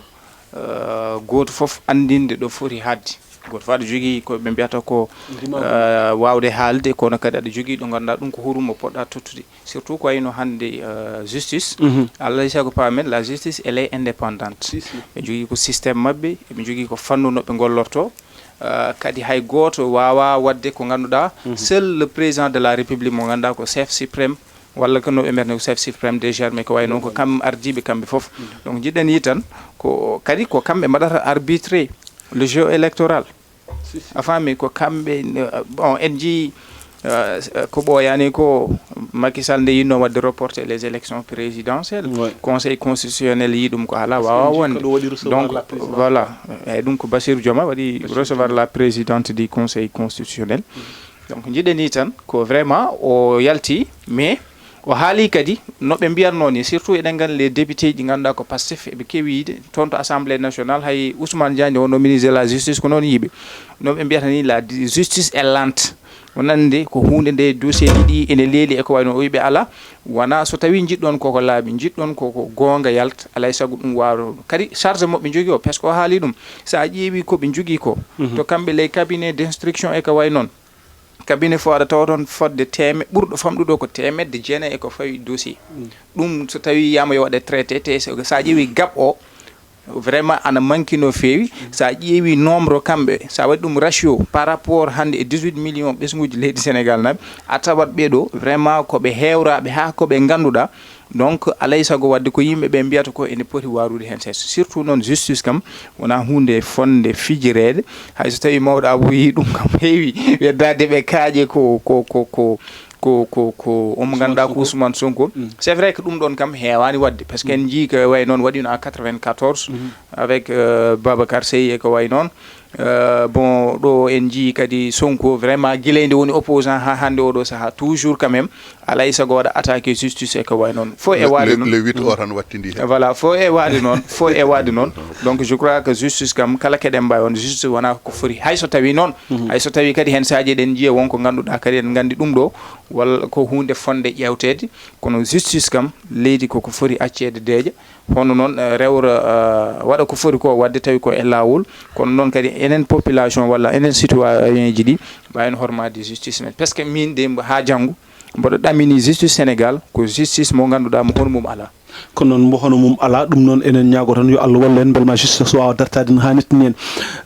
euh, goto foof andinde ɗo foti hadde. Goto foof aɗa jogui ko ɓe mbiyata ko euh, wawde haalde kono kadi aɗa jogui ɗo ganduɗa ɗum ko hurum mo poɗɗa tottude. Surtout ko wayno hannde euh, justice Allah saago paamen la justice elle est indépendante. Ɓe jogii ko système maɓɓe eɓe jogii ko fannu no ɓe gollorto. Uh, kadi hay gooto waawaa waɗde ko ngannduɗaa, seul le président de la République mo ngannduɗaa ko chef suprême, walla ko no ɓe mbiyata ko chef suprême des armées, ko wayi noon ko kam ardiiɓe kamɓe fof. Donc njiɗen ni tan ko kadi ko kamɓe mbaɗata arbitrer le jeu électoral. A faami, ko kamɓe, uh, bon, en njii, uh, ko ɓooyaani ko Macky Sall nde yiɗno waɗde reporter les élections présidentielles. Conseil constitutionnel yii ɗum ko alaa, waawaa wonde. Donc voilà, eyyi, ɗum ko Bassirou Diomaye waɗi recevoir la présidente du Conseil constitutionnel. Donc njiɗen ni tan ko vraiment o yalti, mais o haali kadi no ɓe mbiyatnoo ni, surtout eɗen nganndi les députés ɗi ngannduɗaa ko Pastef, eɓe keewi yiide toon to Assemblée nationale. Hay Ousmane Diagne, wonno ministre de la justice, ko noon yiiɓe. No ɓe mbiyata ni, la di- justice est lente. Wonande ko huunde nde dossier ɗiɗi ene leeli e ko wayi noon, o wiiɓe alaa, wonaa so tawii njiɗɗon koko laaɓi, njiɗɗon koko goonga yalta, alay sago ɗum waawaa. Kadi charge mo ɓe njogii o, parce que o haali ɗum, so a ƴeewi ko ɓe njogii ko, to kamɓe les cabinets d'instruction e ko wayi noon, cabinet fof aɗa tawa toon fodde teeme- ɓurɗo famɗude o ko teemedde jeenayi e ko fawi dossier. Ɗum so tawii yiyaama yo waɗe traité, te so so a ƴeewi gap o, vraiment ana manki no feewi. So a ƴeewi nombre kamɓe, so a waɗi ɗum ratio par rapport hannde e dix-huit millions ɓesnguuji leydi Sénégal naɓe, a tawat ɓeeɗo vraiment ko ɓe heewraaɓe haa ko ɓe ngannduɗaa. Donc alay sago waɗde ko yimɓe ɓe mbiyata ko ene poti waarude heen seeɗa. Surtout noon justice kam wonaa huunde fotnde fijireede. Hay so tawii mawɗo Abou yii ɗum kam heewi weddaade ɓe kaaƴe ko, ko, ko, ko, ko, ko, ko omo ngannduɗaa ko Ousmane Sonko. C'est vrai que ɗum ɗoon kam heewaani waɗde, parce que en njii ko wayi noon waɗiino en quatre-vingt-quatorze avec, euh, Babacar Seye e ko wayi noon. Euh, bon, ɗo en njii kadi Sonko vraiment gila nde woni opposant haa hannde oɗo sahaa, toujours quand même alay sago waɗa attaqué justice e ko wayi noon. Fof e waade noon. Le huit o tan wattindi heen. Voilà, fof e waade noon, fof e waade noon. Donc je crois que justice kam kala keɗen mbawi on justice wonaa ko foti. Hay so tawii noon, hay so tawii kadi heen saaji eɗen njiya won ko ngannduɗaa kadi en nganndi ɗum ɗo walla ko huunde fotnde ƴeewteede, kono justice kam leydi koko foti acceede deeƴa. Hono noon, eh, rewra, eh, waɗa ko foti ko waɗde tawi ko e laawol. Kono noon kadi enen population walla enen citoyen ji ɗi mbawen hormaade justice men, parce que min de mbo- haa janngo mboɗo ɗamini justice Sénégal ko justice mo ngannduɗaa mo hono mum alaa. Kono noon mbo hono mum alaa. Ɗum noon enen ñaago tan yo Allah wallu en mbele ma justice waawa dartaade no haanirta ni en.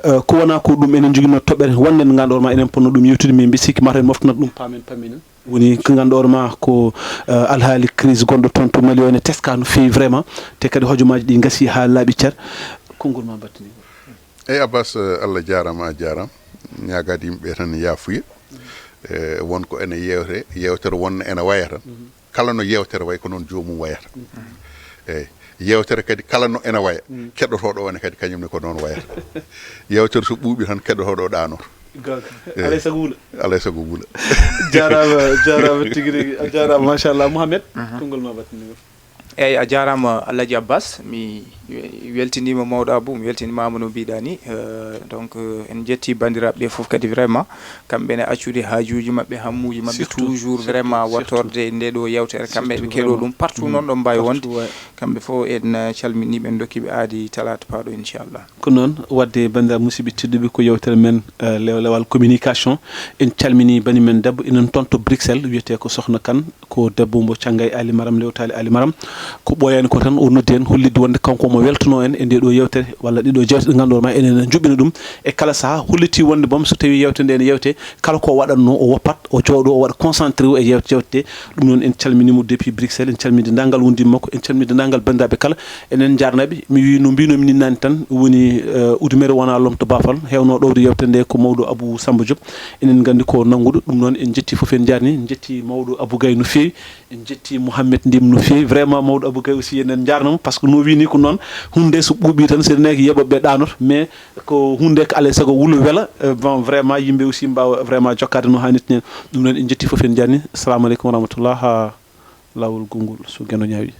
Eh, ko wonaa ko ɗum enen njoginno toɓɓere wonde nganndo ma enen ponno ɗum yewtude, min mbi sikki mataw en moftanat ɗum paamen pamminen. Woni ko nganndu-ɗaa ma ko, eh, alhaali crise gonɗo toon to Mali o ene teska no feewi vraiment, te kadi hojomaaji ɗi ngasi haa laaɓi cer. Konngol ma mbattini. Eyi Abbas, eh, Allah jaaraama, a jaaraama. Ñaagaade yimɓe tan yaafuya. Eh, won ko ene yeewte, yeewtere won ene waya tan. Kala no yeewtere wayi ko noon joomum wayata. Eyi, yeewtere kadi kala no ene waya, keɗotooɗo o ne kadi kañum ne ko noon wayata. Yeewtere so ɓuuɓi tan keɗotooɗo o ɗaanoto. Goonga. Eyi. Alay sago wula. Alay sago wula. Jaaraama, jaaraama tigi rigi. A jaaraama machallah. Mouhamed, konngol ma mbattini. Eyi, a jaaraama Alhaji Abbas. Mi weltiniima mawɗo Abou, mi weltiniima Amadou no mbiɗa ni. Euh, donc, euh, en njetti banndiraaɓe ɓe fof kadi vraiment. Kamɓe ne accude haajuuji maɓɓe, hammuuji maɓɓe toujours vraiment wattorde nde ɗo yewtere. Kamɓe ɓe keɗo ɗum partout noon ɗo mbaawi wonde. Kamɓe fof en, eh, calminii ɓe, ndokki ɓe aadi talaata paaɗo inchallah. Ko noon, wadde banndiraaɓe musidɓe tedduɓe, ko yewtere men, eh, lew-, lewal communication. En calminii bani men debbo, enen toon to Bruxelles, wiyetee ko Sokhna Kane, ko debbo mbo Cangay Ali Maram, Lewtaali Ali Maram. Ko ɓooyaani ko tan o noddi en, hollitde wonde kanko omo weltanoo en e ndee ɗoo yewtere, walla ɗee ɗoo jeewte ɗe ngannduɗaa ma enen ene njuɓɓina ɗum. E kala sahaa, hollitii wonde boom so tawii yewtere nde ene yewtee, kala ko waɗatnoo o woppat, o jooɗoo, o waɗa concentré o e yewte, yewte. Ɗum noon en calminii mo depuis Bruxelles, en calminii denndaangal wondiiɓe makko, en calminii denndaangal banndiraaɓe kala. Enen njaarnaaɓe, mi wii no mbiinoomi nii naane tan, woni, eh, udumere wonaa lomto baafal, heewnoo ɗowde yewtere nde ko mawɗo Abou Samba Diop. Enen nganndi ko nannguɗo, ɗum noon en njettii fof, en njaarnii, en njettii mawɗo Abou Gaye no feewi, en njettii Mouhamed Ndim no feewi. Vraiment mawɗo Abou Gaye aussi enen njaarnoo mo, parce que no wii nii ko noon, huunde so ɓuuɓii tan, so neeki yeɓoɓe ɗaanoto, mais ko huunde ko alay sago wula wela, eh, bon, vraiment yimɓe aussi mbaawa vraiment jokkaade no haanirta ni. Ɗum noon en njettii fof, en njaarnii. Assalamu aleykum wa rahmatullah. Haa laawol gonngol so geno ñaawi.